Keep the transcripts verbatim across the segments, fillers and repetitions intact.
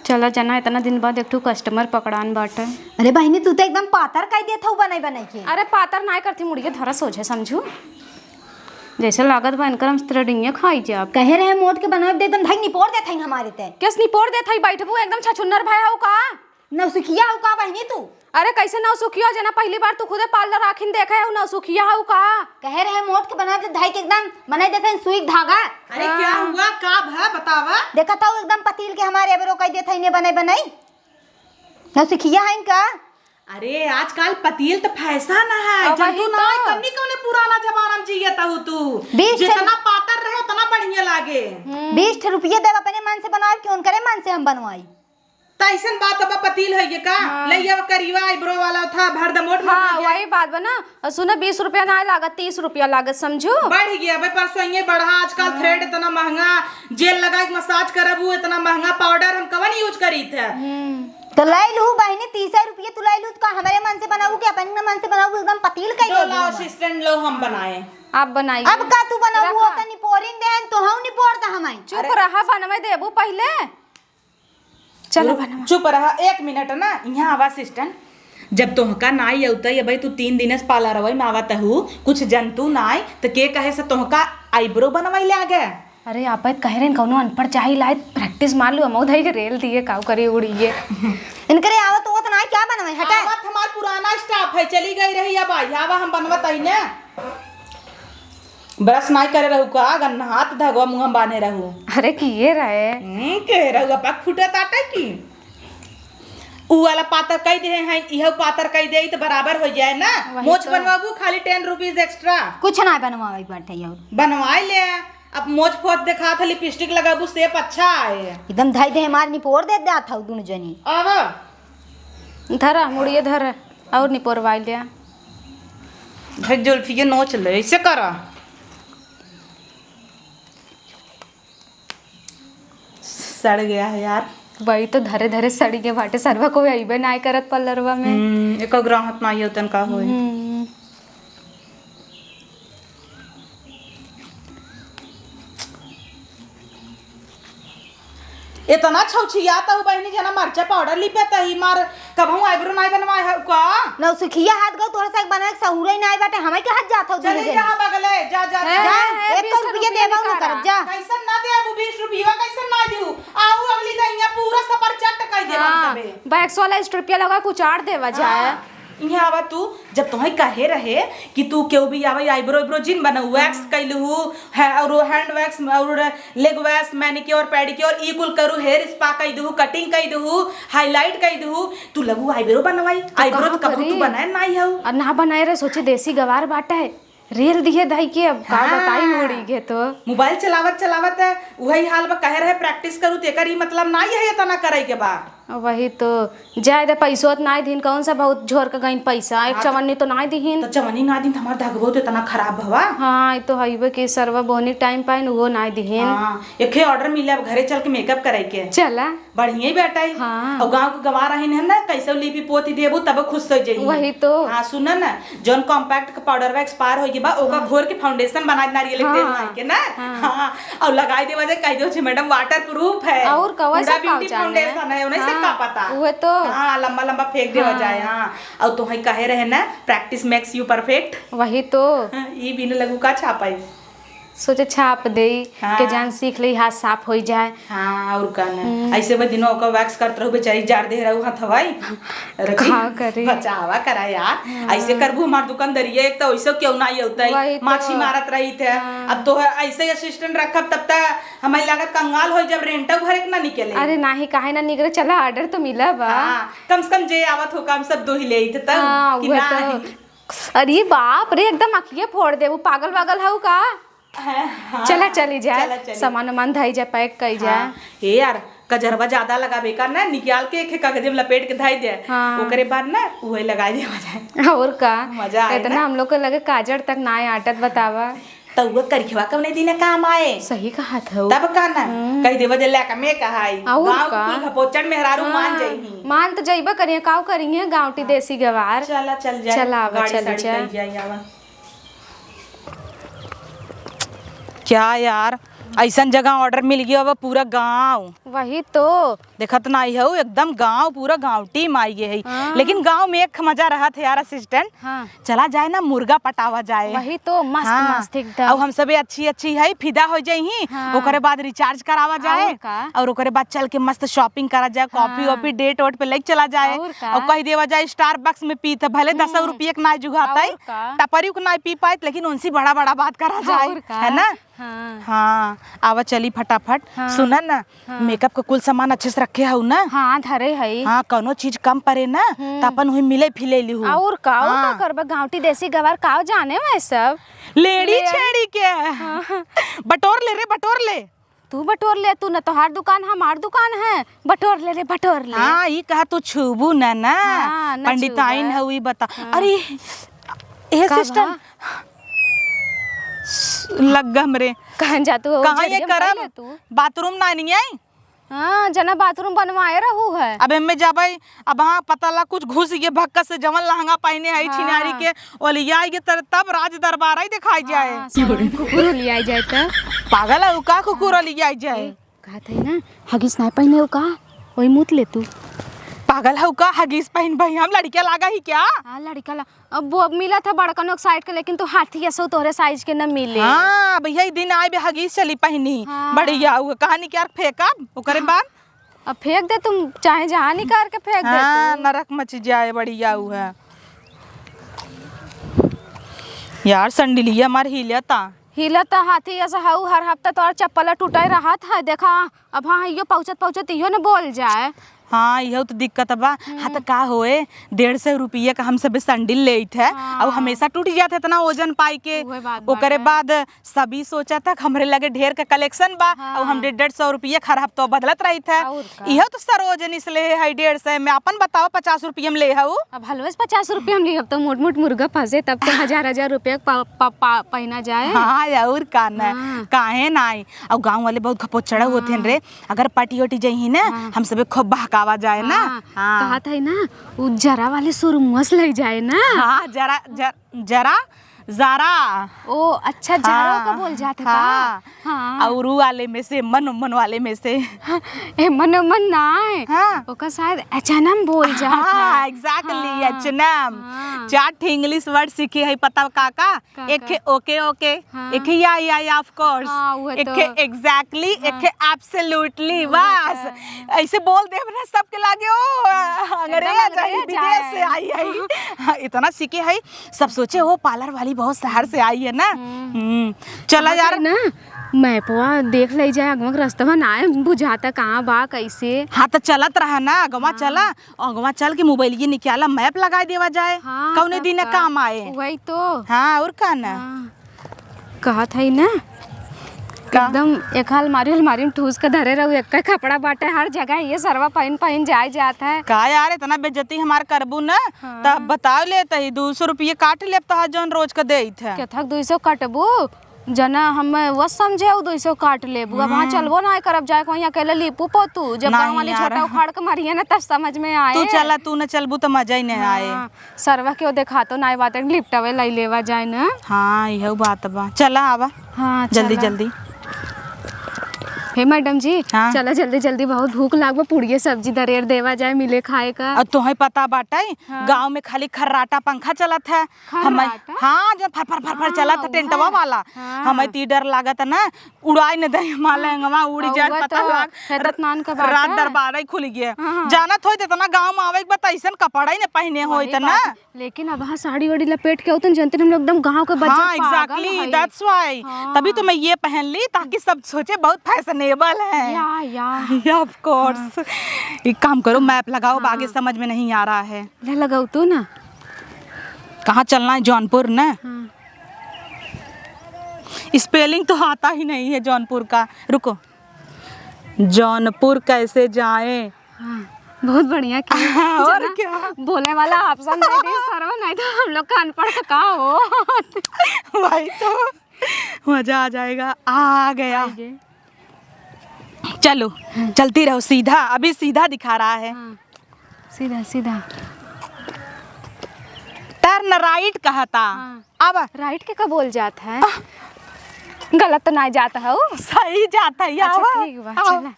चला जना, इतना दिन बाद एक ठो customer पकड़ान बाटे। अरे बहिनी, तू तो एकदम पातर कइ देत हऊ बनाई बनाई के। अरे पातर नाय करती, मुड़िए धरा सोझे समझू। जैसे लागत बा इनकर हम threading खाई जाब। कहे रहे मोट के बनावे दे, एकदम धई निपोर देत हई हमारे ते। केस निपोर देत हई, बैठबू एकदम छछुन्नर भय हऊ का? नौसिखिया हऊ का बहिनी तू? अरे कैसे नौसिखिया, जना पहली बार तू खुदे parlour आखिन देखे हऊ, नौसिखिया हऊ का? कहे रहे मोट के बनावे दे, धई के एकदम बनाई देत हई सुई धागा। अरे क्या हाँ। हुआ, का भा बतावा? देखत हऊ एकदम पतील के हमारे एबरो कइ देत हई ने बनाई बनाई। नौसिखिया हईन का? अरे, आजकल पतील त fashion है, अब वही जनतू ना तो। है, कन्नी कौने पुराना जमाना में जियत हऊ तू। बीस ठे जितना पातर रहे, उतना बढ़िया लागे। हम्म। बीस ठे रुपये देब, अपने मन से बनवाई कि उनकरे मन से हम बनवाई? त अइसन बात अब पतील है ये का? हाँ। ले आवा करिया eyebrow वाला था, भर द मोट मोट हाँ, हो गया। वही बात बा ना। और सुनो, बीस रुपया ना लागत, तीस रुपया लागत, समझू? बढ़ गया भाई, परसों ये बढ़ा, आजकल हाँ। Thread इतना महंगा, gel लगा के massage करबू, इतना महंगा powder हम कवन use करी थे? हम्म। तो ले लू बहिनी, तीस रुपये तू ले लू, तो का हमरे मन से बनाऊ कि अपने मन से बनाऊ? एकदम पतील कइ तो दे लाओ दू। Assistant लो, हम बनाए। आप बनाइए। अब का तू बनाऊ? रखा। वो तो निपोरिन देहन, तो हम निपोर दा हमाई। चुप अरे। रहा, बनवे देबू पहिले। चलो रुक, बनवा। चुप रहा, एक मिनट ना, यहाँ आवा assistant। जब तोहका नाई अउतई, अबे तू तीन दिन से parlour में आवत हू, कुछ जनतू नाई, त के कहे से तोहका eyebrow बनवाई ले आगे? अरे, आप कहे रहे कौनो अनपढ़ चाहिल आए, practice मार लू, हम उधर के रेल दिए, काऊ करी उड़िए। इनकरे आवत होत नाई, क्या बनवाई, हटा। आवत हमार पुराना staff है, चली गई रही, अब आई, आवा हम बनवत आई ना। Brush नाई करे रहू का? गन्ना हाथ धगवा मुँह में बान्हे रहू। अरे किए रहे। हम्म, के रहू, अपा फूटत आटे की? ऊ वाला पातर कइ देहे हैं, इहउ पातर कइ देई त बराबर होइ जाए ना। वही मोछ तो। बनवाबू खाली ten rupees extra। कुछ ना बनवावे के बाटे और। बनवाई ले। अब मोछ फोछ देखात ह, lipstick लगाबू, shape अच्छा आए। एकदम धई देहे मार निपोर दे देत हऊ दुनो जनी। आवा। धरा, मुड़िए धरा। और निपोरवाई ले। भाई जुल्फिए नोच ले, ऐसे करा। सड़ गया है यार। वही तो, धरे धरे सड़ी के बाटे, सरवा कोई अइबे नाय करत parlour में। हम्म, एको ग्राहक नाई होतन का होई। हम्म। इतना छौछियात हऊ बहिनी, जना मरचा powder लिपत ही, मार कबहूँ eyebrow नाई बनवाए हऊ का? नौसिखिया हाथ गऊ, तोहरा से एक बनवाए के सहूरे ही नाई बाटे, हमारे के हाथ जात हऊ चली दुनो जनी। जा बगले, जा, जा, हैं, जा। हैं, हैं, एक बीस रुपया रुपया देबा ना निकाला। करब, जा। कैसन ना देबू, बीस रुपया कैसन ना देबू? आऊ अगली दहिया पूरा सफर चट कइ देबा हाँ, सबे। Wax वाला strip लगा के उचार देवा जाए। हाँ। इहाँ आवा तू, जब तोहे कहे रहे कि तू केहू भी आवे, eyebrow, eyebrow जिन बनाऊ, wax कइलू, है, और hand wax, और leg wax, manicure, pedicure, ई कुल करू, hair spa कइ दू, cutting कइ दू, highlight कइ दू, तू लगू eyebrow बनवाई, तो eyebrow कहाँ तो कबहू तू करी? बनाए नाई हऊ। और ना बनाए रहे, सोचे देसी गवार बाटे, रेल दिए धई के, अब का हाँ। बताई मुड़ी के तो। मोबाइल चलावत चलावत वही हाल बा, कहे रहे practice करू, तो एकर ई मतलब नाई है इतना करे के बा। वही तो, जाए दे, पैसो त नाई दिन, कौन सा बहुत झोर के गइन पैसा, एक हाँ, तो चवन्नी तो नाई दिहिन। तो चवन्नी नाई दिन, तो हमार धगबो तो इतना खराब भवा। हाँ, ई तो हइबे कि सरवा बोनी टाइम पाइन, उहो नाई दिहिन। हाँ, एक order मिले, अब घरे चल के makeup करे के। चला। बढ़िया ही बेटा है। हाँ। और गाँव के गवार रहिन है ना, कैसे लिपि पोती देबू, तब खुश हो जाई। वही तो। हाँ, सुना ना, जौन compact के powder बा expire होइ गई बा, ओका हाँ। घोर के foundation बना दे नारियल के तेल हाँ। नाई के ना। हाँ। हाँ, और लगाई देवा जाए, कह दो जी madam waterproof है। और कवा हुडा से beauty पाउच आने? Foundation है, उन्हें से हाँ, का पता। उहे तो। हाँ, लंबा लंबा फेंक देवा हाँ। जाए, हाँ। और तोहे कहे रहे ना, practice makes you perfect। वही तो। हाँ, ई बिन लगू का छापाई। सोचे छाप देई, हाँ। के जान सीख लेई, हाथ साफ होई जाए। हाँ, और का ना। हम्म। ऐसे में दिनों ओकर wax करत रहू, बेचारी जार दे रहू हथवा। रखी, का करे? बचावा करा यार। हाँ। ऐसे करबू हमार दुकानदारी, एक तो ऐसे क्यों ना ये होता है, वही तो। माछी मारत रही थे। हाँ। अब तो ऐसे assistant रखब तब तक हमारी लागत कंगाल हो जब rent भरे के ना निकले। अरे नाही, काहे ना निकले, चला order तो मिला बा। हाँ, कम से कम जे आवत हो काम सब दो ही ले आइत तब हाँ, कि उहे ना तो। ही। अरे बाप रे, एकदम अखिए फोड़ देबू, पागल वागल हऊ का? हाँ, हाँ, चला चली जाए, चला चली। सामान वामान धई जाए, pack कई जाए। हाँ, हे यार, कजरवा ज्यादा लगाबे का ना, निकाल के एक एक कागज में लपेट के धई दे। हाँ। ओकरे बाद ना उहे लगाई देवा जाए। और का? मजा आए इतना ना। हम लोग के लगे काजर तक ना आटत, बतावा। तो वो करिखवा कवने दिन काम आए? सही कहत हऊ। तब का ना? हम्म। कह देवा जे लेका में कहाई। और गाँव का? के कुल घपोचन मेहरारू मान हाँ, जइही। मान तो जइबे करिए, काव करिए गाँवटी हाँ। देसी गवार। चला चल जाए। चला आवा, गाड़ी चल साड़ी जाए। कई जाए आवा। क्या यार, ऐसन जगह order मिल गयो, अब पूरा गाँव। वही तो। देखत नाई हऊ, एकदम गाँव, पूरा गाँव team आई गए है। हाँ। लेकिन गाँव में एक मजा रहत है यार, assistant। हाँ। चला जाए ना, मुर्गा पटावा जाए। वही तो, मस्त, हाँ। मस्त एकदम। और हम सबे अच्छी अच्छी है, फिदा हो जाई ही। हाँ। ओकरे बाद recharge करावा जाए। और का? और ओकरे बाद चल के मस्त shopping करा जाए, coffee हाँ। Woffee date वोट पे लेके चला जाए। और का? और कह देवा जाए Starbucks में पीत, भले हम्म। दस रुपये के नाई जुगात है, और का? टपरी के नाई पी पाए, लेकिन उनसे बड़ा बड़ा बात करा जाए, और का? है ना? हाँ। हाँ, आवा चली फटाफट। हाँ। सुना ना, हाँ। Makeup का कुल सामान अच्छे से रखे हऊ ना? हाँ, धरे हई। हाँ, कौनो चीज कम परे ना, हम्म। त अपन वही मिले फिले लिहू। और का, और का हाँ। करबे, गाँवटी देसी गवार का जाने वह सब। लेड़ी ले आ। छेड़ी के। हाँ। बटोर ले रे, बटोर ले। तू बटोर ले, तू न तोहार दुकान, हमार दुकान है, बटोर ले रे, बटोर ले। हाँ, ई कहा तू छूबू ना, ना। हाँ, ना पंडिताइन छूबे। हऊ, ई बता। हाँ। अरे, ए का sister, बा? लग गम रे। कहाँ जा तू? कहाँ ये जरिया में करब? पहले तू। Bathroom ना नहीं आई? हाँ, जना bathroom बनवाए रहू है। अब एमे जाबै, अब हाँ पता ला कुछ घुस गए भक्कस से, जवन लहंगा पहने है हाँ। छिनारी के, ओलिया आएगी तर तब राज दरबार ही दिखाई जाए। हाँ, सावन कुकुर ओलिया जाए त। पागल है, उ का कुकुर ओलिया जाए? ए, कहत है ना, हगीज ना पहने हो का? वही मूत ले तू। पागल है का? हगीज पहन भाई हम लड़किया लागा ही क्या? हाँ, लड़का ला-, अब वो अब मिला था बड़कनों के side के, लेकिन तू हाथी ऐसो तोहरे size के न मिले। हाँ, भैया, ई दिन आए बे हगीज चली पहनी। हाँ। बढ़िया, वो कहानी क्या फेंकब, ओकरे हाँ। बाद? अब फेंक दे तुम, चाहे जहाँ निकाल के फेंक दे हाँ, तू। नरक मच जाए, बढ़िया वो है। यार, संडिलिया मार हिलता। हिलता हाथी ऐसा हऊ, हर हफ्ता तोर चप्पल टूटे रहत है, देखा। अब हाँ, इहो पहुँचत पहुँचत इहो न बोल जाए। हाँ, इहो तो दिक्कत बा। हम्म। हाँ, तो का होए, डेढ़ सौ रुपये का हम सब संडिल लेत है, हाँ। और हमेशा टूट जात है इतना वजन पाई के। उहे बात ओकरे बाटे। बाद सभी सोचा था कि हमरे लगे ढेर का collection बा, हाँ। और हम डेढ़, डेढ़ सौ रुपये का हर हफ्ता बदलत रही था। और का? इहो तो सरोजनी से ले है डेढ़ सौ में, अपन बताओ पचास रुपये में ले हऊ। अब हलवेस पचास रुपये हम ली, अब तो मोट मोट मुर्गा फंसे, तब तो हजार हजार रुपये प-, प-, प-, पहना जाए। हाँ, और का न, हाँ। काहे नाई। और गाँव वाले बहुत खपोचड़ा होते हैं हाँ। रे, अगर पटी ओटी जइही ना, हाँ। हम सबे खूब बहकावा जाए ना। हाँ, हाँ। कहत है ना, उ जरा वाले सुरमुआ से ले जाए ना। हाँ, जरा, जर-, जरा, जरा। ओ, अच्छा, जरा हाँ, का बोल जात है का? हाँ। हाँ। और उ वाले में से, मन, मन वाले में से। हाँ, ए, मन, मन ना है। हाँ। ओका शायद एच एन एम बोल जात हाँ, है। Exactly, हाँ, एच एन एम। हाँ। चार ठे English word सीखे है, पता का का? का, एक का? है ओके, ओके। हाँ। एक है या, या, या, of course। हाँ, वो एक तो। है exactly, हाँ। एक है absolutely, वो बस। तो। ऐसे बोल दे ना सबके लागे, ओ, अंग्रेज एकदम आई, अंग्रेज विदेश से आए। आई है। हाँ, इतना सीखे है, सब सोचे, "ओ, parlour वाली बहुत शहर से आई है ना।" हम्म। हम्म। चला कहाँ यार। पे ना, मैपवा देख ले जाए, अगवा के रस्तवा ना है, बुझाता कहाँ बा, कैसे। हाँ, तो चलत रहा ना, अगवा हाँ। चला। अगवा चल के मोबाइल ये निकाला, map लगाए देवा जाए, हाँ, कौने तब दिन का? काम आए। वही तो। हाँ, और का ना? हाँ। कहत है ना, का? एकदम एक अलमारी, अलमारी में ठूस के धरे रहू, एक कपड़ा बाटे हर जगह, ये सरवा पहिन, पहिन जाए जात है। का यार, इतना बेइज्जती हमार करबू ना, हाँ। तब बताओ ले, तही दो सौ रुपये काट लेब, तोहार जौन रोज का देत है। केथक दो सौ कटबू? जना हम वो समझे, उ दो सौ काट लेबू। अब हाँ, हम्म। चलबो ना करब, जाए के वहीं अकेले लीपू पोतू। जब नहीं गाँव वाली यार। छोटा उखाड़ के मारिए ना, तब समझ में आए। तू चला, तू न चलबू तो मजा ही नहीं आए। हाँ, सरवा के वो देखातो ना बात, लिपटवे लाई लेवा जाए ना। हाँ, यह बात बा। चला आवा। हाँ, जल्दी, चला। जल्दी। हे मैडम जी, हाँ। चला जल्दी, जल्दी, बहुत भूख लाग बा, पुड़िए सब्जी दरेर देवा जाए, मिले खाए का। और तोहे पता बाटे, हाँ। गाँव में खाली खर्राटा पंखा चलत है। हमें, खर्राटा? हाँ, जो फर, फर, फर, फर हाँ, चलत है, वो टेंटवा है। वाला। हाँ। हमें तो ई डर लागत है ना, उड़ाई न दे, माले हाँ। अंगवा उड़ हाँ, जाए, वो पता तो लाग। खेतत नान का बात रात है। दरबार ही खुल गया। हाँ, हाँ। जानत होई तो इतना गाँव में आवे के बाद ऐसन कपड़ा ही न पहने होई वही तो ना। बात। लेकिन अब हाँ साड़ी वाड़ी लपेट के होतन, जनते हम लोग एकदम गाँव के बच्चा हाँ, पागल exactly, है। That's why। हाँ। तभी तो मैं ये पहन ली, ताकि सब सोचे बहुत fashionable है। या, या। या, of course। हाँ। एक काम करो, हाँ। Map लगाओ, अब आगे हाँ। समझ में नहीं आ रहा है। ले लगाओ तू ना। कहाँ चलना है? जौनपुर ना? हाँ। Spelling तो आता ही नहीं है जौनपुर का। रुको, जौनपुर कैसे जाएं? हाँ, बहुत बढ़िया किया। और जना क्या? बोले वाला option दे दी, सरवा, नहीं तो हम लोग का अनपढ़ का हो। वही तो, मजा आ जाएगा। आ गया। आ गए। चलो, चलती रहो सीधा, अभी सीधा दिखा रहा है। हाँ। सीधा, सीधा। Turn right कहता। हाँ। अब right के का बोल जात है? आह। गलत तो नाहीं जात हऊ? सही जात है, अच्छा, आवा। ठीक बा, आवा। चला।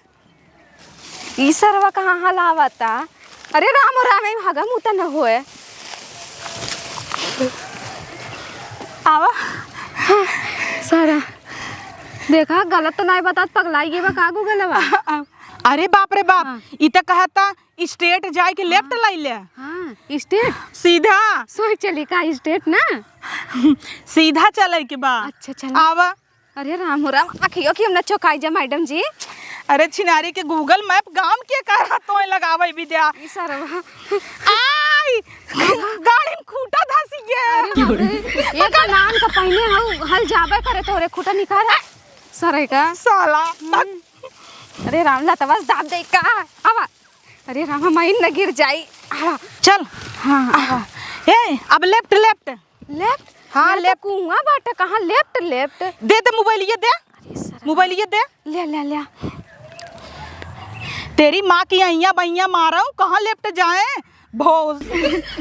ई सरवा कहाँ हलावता? अरे राम, राम, ई हगा मुता न होए। आवा। सारा, देखा, गलत तो नाहीं बतात, पगलाई गई बा का गूगलवा? अरे बाप रे बाप, हाँ। ई त कहता straight जाए के left हाँ। लाई ले। हाँ, straight? सीधा। सोई चली का straight ना? सीधा चले के बा। अच्छा, चला। आवा। अरे राम हो राम, आँखियों की हम न चौकाई जा मैडम जी। अरे छिनारी के Google Map गांव के करा तोय लगावे विद्या। ई सरवा। आई, गाड़ी में खूंटा धसी गया। अरे बाप रे, एक नान का पहिने हऊ हल जाबे करे तोरे खूंटा निकाल। सरे का। साला। हम्म। अरे राम लतवा से दाब दे का। आवा। अरे राम, हम आइन न गिर जाई। आवा। चल। हाँ, आवा। ए, अब left, left। Left? हाँ, यहाँ तो left। कुआं बाटे, कहाँ left, left? दे दे मोबाइल, ये दे। अरे सर। मोबाइल ये दे। ले, ले, ले। तेरी माँ की अइयाँ बइयाँ मारा हूँ, कहाँ left जाए? भोज।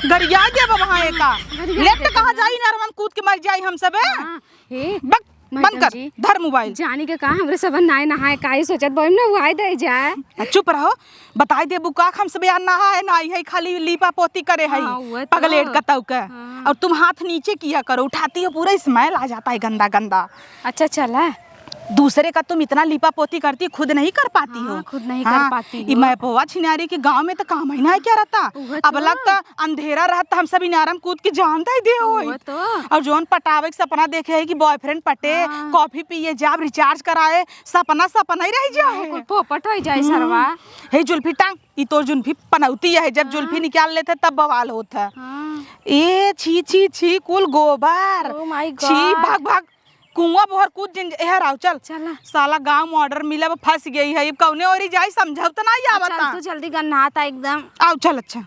गरिया गया बा वहाँ एका। गरिया left गया कहाँ बा। जाई, नरवन कूद के मर जाई हम सबे। हाँ, हे। बक। बंद मैडम कर, जी, धर मोबाइल। जानी के का, हमरे सबन नाय नहाए, काहे सोचत बा, ना उहाए दे जाए। आ, चुप रहो, बताई देबू का, हम सब यार नहाए ना आई है, खाली लीपा पोती करे है, हाँ, वो तो। पगलेट कतऊ के। हाँ। और तुम हाथ नीचे किया करो, उठाती हो पूरा smell आ जाता है गंदा गंदा। अच्छा चला। दूसरे का तुम इतना लीपा पोती करती, खुद नहीं कर पाती हो। हाँ, खुद नहीं कर पाती हो। ई मैपवा छिनारी के गाँव में तो काम ही ना क्या रहता। वो तो। अब लगता अंधेरा रहत त हम सब इनारम कूद के जान दे दे होई। वो तो। और जौन पटावे के सपना देखे है कि boyfriend पटे, हाँ। Coffee पिए जाब, recharge कराए, सपना सपना ही रह जाए। हाँ, कुल पोपट होई जाए हम्म। सरवा। हे जुल्फी टांग, ई तोर जुल्फी पनौती है, जब हाँ। जुल्फी निकाल लेते तब बवाल होत है। हाँ। ए छी छी छी, कुल गोबर। Oh my छी, God। भाग भाग। कुआं बोहर कूद जिन, एहर आओ, चल। चला। साला गांव में order मिला, अब फंस गई है, अब कौने ओरी जाई, समझौता ना ही चल, आवता। तू जल्दी गन्नाता एकदम। आओ, चल, अच्छा।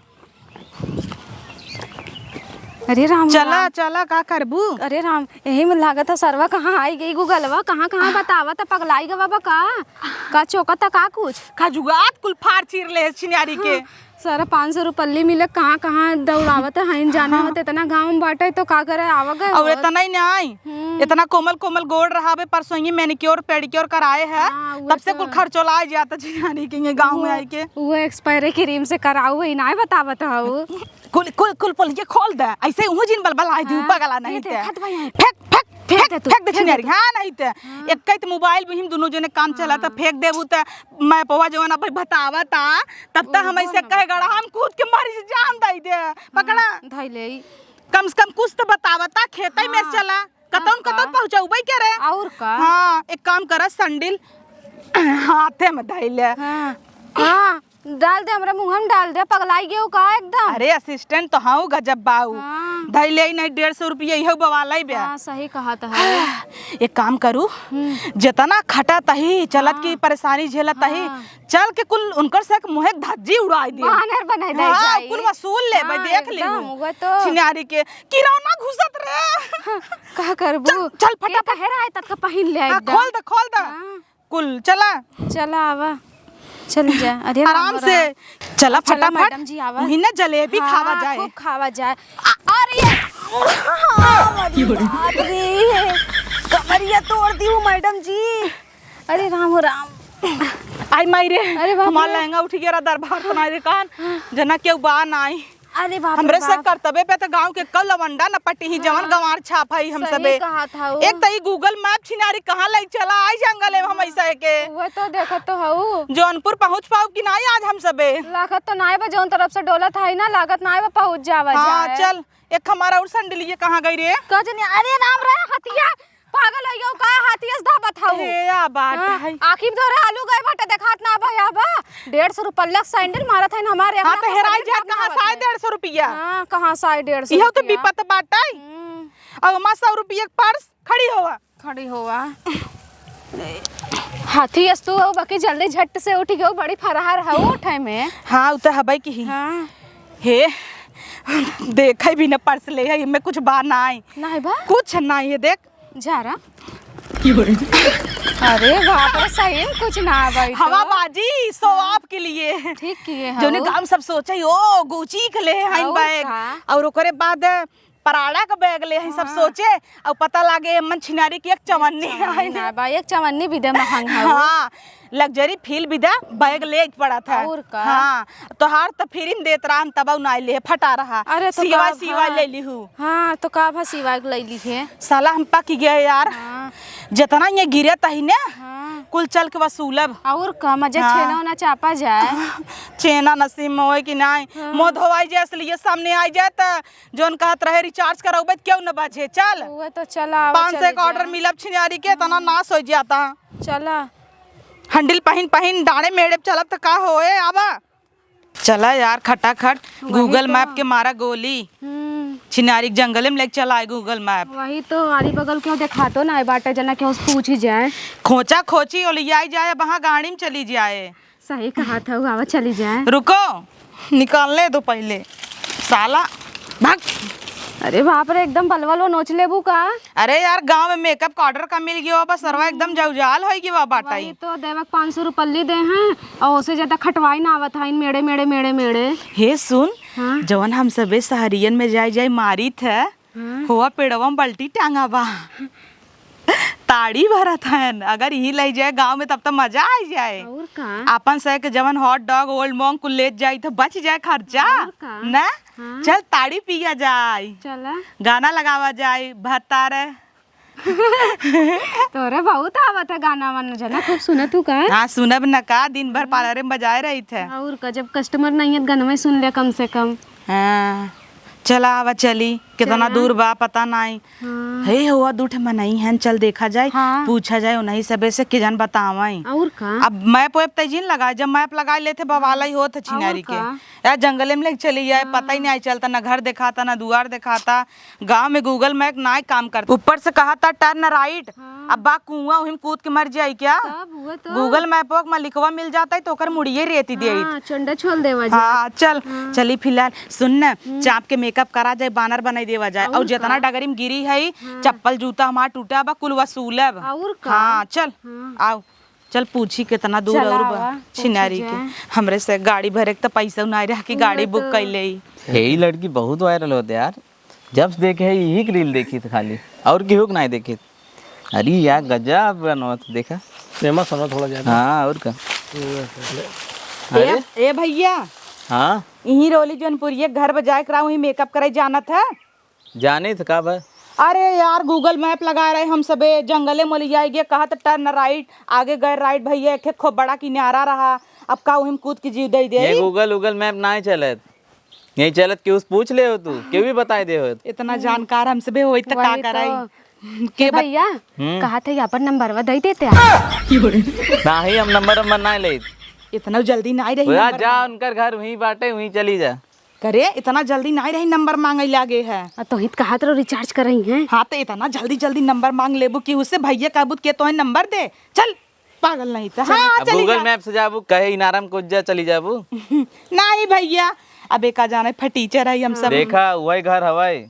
अरे राम, चला, राम। चला, का करबू? अरे राम, यही में लागत है सरवा कहाँ आई गई, गूगलवा कहाँ, कहाँ बतावा त पगलाई गवा बा का? का चौका त का कुछ? खजुआत कुल फाड़ चीर ले छिनारी के। हाँ। सारा पाँच सौ रुपल्ली मिले, कहाँ, कहाँ दौड़ावत है, हइन जाने हाँ। होत, इतना गाँव में बाटे, तो का करे, आवा गए और होत। इतना ही नहीं, हम्म। इतना कोमल, कोमल गोड़ रहावे, परसों ही manicure, pedicure कराए है, हाँ, वो तब से तो। कुल खर्चोला जाता छिनारी के ये गाँव में वो, आई के। वो expire cream से कराऊ है, नाय बतावत हऊ। कुल, कुल, कुल, कुल, ये खोल दे, ऐसे उहू जिन बलबल आई दू, हाँ, पगला ये नहीं ते। देखत बा यहाँ। फेंक, फेंक, फेंक फेंक दे तू, दे, फेंक दे फेंक दे तू। हाँ, नहीं ते। हाँ। एक कई तो मोबाइल भी हम दोनों जने काम चला था, हाँ। फेंक देबू त मैपवा जवन अब बतावा ता, तब त ओहो हम ऐसे ना कहे बता। गड़ा, हम कूद के मरी से जान दई दे। पकड़ा। हाँ, धई ले। कम से कम कुछ तो बतावा ता, खेतई में हाँ। चला। कतौन, हाँ, कतौन का? पहुँचौबे करे। और का? हाँ, एक काम करा, संडिल हाथे में धई ले। हाँ। हाँ। डाल दे, हमरा मुँह में डाल दे, पगलाई गयो का एकदम? अरे, assistant तो हऊ, गजब बाऊ। हाँ। धइले ही नहीं, डेढ़ सौ रुपया इहो बवाला ही बे। हाँ, सही कहत है। एक काम करू, हम्म। जितना खटत ही, चलत की हाँ। परेशानी झेलत ही, हाँ। चल के कुल उनकर से एक मुँहे के धज्जी उड़ाई दे। बानर बनाई दे हाँ, जाई। कुल वसूल लेबे, हाँ, देख एकदम, लिहू। वो तो। छिनारी के, किरौना घुसत रे। का करबू? चल, चल, के फटाफट। कहे रहा है, तक पहिन ले हाँ, एकदम। खोल दे, खोल दे। हाँ। कुल चला। चला आवा, चल जा। अरे राम आराम से राम। चला चला फटाफट। मैडम जी आवा। वही ना जलेबी हाँ, खावा जाए। खूब खावा जाए। अरे, अरे बाप रे, कमरिया तोड़ दी हूँ मैडम जी। अरे राम हो राम। आई माई रे, अरे बाप हमार रे। लहंगा उठ गया, दरबार तो नाई रे कान, जना केहू बा नाई। अरे बाप रे हमरे से बाप। करतबे पे तो गाँव के कल लवंडा न पटी ही, जवन हाँ। गंवार छाप है हम सही सबे। कहत हऊ। एक तो ई Google Map छिनारी कहाँ ले चला आई जंगल में हम हाँ। ऐसा है के। वो तो देखत तो हऊ। जौनपुर पहुँच पाऊ कि नाई आज हम सबे। लागत तो नाई बा, जौन तरफ से डोलत है ना, लागत नाई बा पहुँच जावा हाँ, जाए। चल, एक हमारा और संडलिया कहाँ गई रे? का जनी, अरे राम रे, हतिया। पागल हो गयो का? हाथी अस धावत हऊ। ए, या बात हाँ, है। आखिर तोरे आलू गए बाटे, देखात ना बा, या बा। डेढ़ सौ रुपया के सैंडल मारत है ना हमारे, हाँ, अपना तो हेराई पसंद जात, कहाँ से आए डेढ़ सौ रुपया? हाँ, कहाँ से आए डेढ़ सौ इहो तो रुपया? विपत बाटे। हम्म। अब हमार सौ रुपया के पर्स खड़ी होवा। खड़ी होवा। हाथी अस तू हो, बाकी जल्दी झट से उठ गयो, बड़ी फरहार है उठे में। हाँ, उ तो हबे की ही। हाँ। हे, देखे भी न पर्स ले है, इनमें कुछ बा नाई। नाई बा? कुछ नाई है, देख। जा रहा। अरे बाप रे, सही में कुछ ना भाई तो। हवाबाजी, show off के लिए। ठीक किए हो। जोने गांव सब सोचे, "ओ, Gucci के ले हैं और bag।" का? और ओकरे बाद पराड़ा का बैग ले हई सब हाँ। सोचे, अउ पता लागे एमन छिनारी के एक चवन्नी चवन्नी आई ना बा, एक चवन्नी भी दे महंग है वो। हाँ, लग्जरी फील भी दे, बैग ले के पड़त है। और का? हाँ, तोहार तो फिरिन देत रहन तब ना ले फटा रहा। अरे तो सिवा का सिवा भा? ले लिहू। हाँ, तो का भा सिवा के ले ली है? साला हम पक गए यार। हाँ। जितना ये गिरे तही ने, हाँ। कुल चल के वसूलब। और का मजे हाँ। छेना ओना चापा जाए। छेना नसीब में होए कि नाई। हाँ। मुँह धोवाई जाए, असलिए सामने आई जाए त जौन कहत रहे रिचार्ज करौबे त क्यों न बजे। चल। उहे तो चला, आवा, पाँच सौ चली एक ऑर्डर जाए। मिलब छिनारी के, तना नाश हो जाता। चला। हंडिल पहिन पहिन डाँड़े मेड़े चलब त का होए, आवा। चला यार, खटाखट वही Google तो। Map के मारा गोली। हम्म। छिनारी के जंगले में लेके चला है Google Map। वही तो, आरी बगल केहू देखातो ना है बाटे, जना केहू से पूछी जाए। खोचा खोची ओलियाई जाए, अब वहाँ गाड़ी में चली जाए। सही कहा था, आवा चली जाए। रुको, निकालने दो पहले। साला, भाग। अरे बाप रे, एकदम बलवा लो नोच लेबू का? अरे यार, गाँव में मेकअप का ऑर्डर का मिल गयो बा, सरवा एकदम जौजाल होई गयो बा बाटाई। वही तो, देवक पाँच सौ रुपल्ली दे हैं और ओसे ज्यादा खटवाई ना आवत है, मेड़े, मेड़े, मेड़े, मेड़े। हे सुन, हाँ? जवन हम सबे शहरियन में जाए, जाए मारित है, हाँ? हुआ पेड़वा में बल्टी टांगा बा। ताड़ी भरत हन, अगर यही ले जाए गाँव में तब तो मजा आ जाए। और का? अपन से के जवन हॉट डॉग, ओल्ड मॉन्क कुल ले जाए तो बच जाए खर्चा। और का? ना? हाँ। चल ताड़ी पिया जाए। चला। गाना लगावा जाए, भतारे। तोरे बहुत आवत है गाना वाना, जना खूब सुनत हूँ का? हाँ, सुनब न का, दिन भर हाँ। पार्लर में बजाए रही थे। और का, जब कस्टमर नहीं है, गनवे सुन ले कम से कम। हाँ, चला आवा चली, कितना चला। दूर बा, पता नहीं। हाँ। हे हुआ, दू ठे मनई हन, चल देखा जाए, हाँ। पूछा जाए उन्हीं सबे से, के जन बतावई। और का? अब मैप वैप तय जिन लगाए, जब मैप लगाए लेते, बवाला ही होत है छिनारी के। का? यार, जंगले में लेके चली जाए, हाँ। पता ही नहीं चलता, ना घर देखाता, ना दुआर देखाता। गाँव में Google Map नाय काम करता। ऊपर से कहा था, "Turn right।" हाँ। अब बा कुआं, उहिम कूद के मर जाई क्या? तब हुआ तो। Google Map में लिखवा मिल जाता है, तो ओकर मुड़िए रेती दे। हाँ, चंडा छोल देवा जाए। हाँ, चल, हाँ। चली फिलहाल। सुन न, हम्म। चाप के मेकअप करा जाए, बानर बनाई देवा जाए। और और जितना का? डगरी में गिरी है, हाँ। चप्पल जूता हमार टूटा बा, कुल वसूलब। और का? हाँ, चल, हाँ। आओ। चल पूछी कितना दूर चला और बा आवा, पूछी छिनारी के। जाए। हमरे से गाड़ी भरे के त पैसा ना रहा कि गाड़ी उहे book तो। कर ले। हे, ई लड़की बहुत viral होते यार, जब से देखे है यही के reel देखी थे खाली, और केहू के नहीं देखी। अरे यार गजब बनवत देखा। फेमस होना थोड़ा ज्यादा। हाँ और का। हम्म। अरे ए, ए भैया। हाँ। यही रोली जौनपुरिया के घर बजाए करा, वही मेकअप करे जानत है। जानी त का बा? अरे यार, Google Map लगा रहे हम सबे, जंगले में ले जाए गे, कहत turn right, आगे गए right, भैया, एक खूब बड़ा किनारा रहा, अब का उहिम कूद के जीव दे दे? ये Google, Google Map नाय चलत, नहीं चलत, केहू से पूछ ले हो तू, केहू भी बताए दे हो। इतना जानकार हम सबे होई त का वही तो। कराई? के ए बत- भैया, हम्म। कहा थे अपन नंबरवा दे देते आप। नाही, हम नंबर, नंबर नाय लेत। इतना जल्दी नाय रही भैया, नंबर जा, मांग- उनकर घर वहीं बाटे, वहीं चली जा। करे, इतना जल्दी नाय रही नंबर मांगे लागे है। आ, तो हित कहा तो रिचार्ज करई है। हाँ, तो इतना जल्दी जल्दी नंबर मांग लेबू कि उससे भैया कहबू के तोहे नंबर दे। चल, पागल नहीं तो। हाँ, अब चली Google जा। Map से जाबू, कहे इनारम को जा, चली जाबू। नहीं भैया, अब एका जाने फटीचर है हम सब। देखा, वही घर हवाई।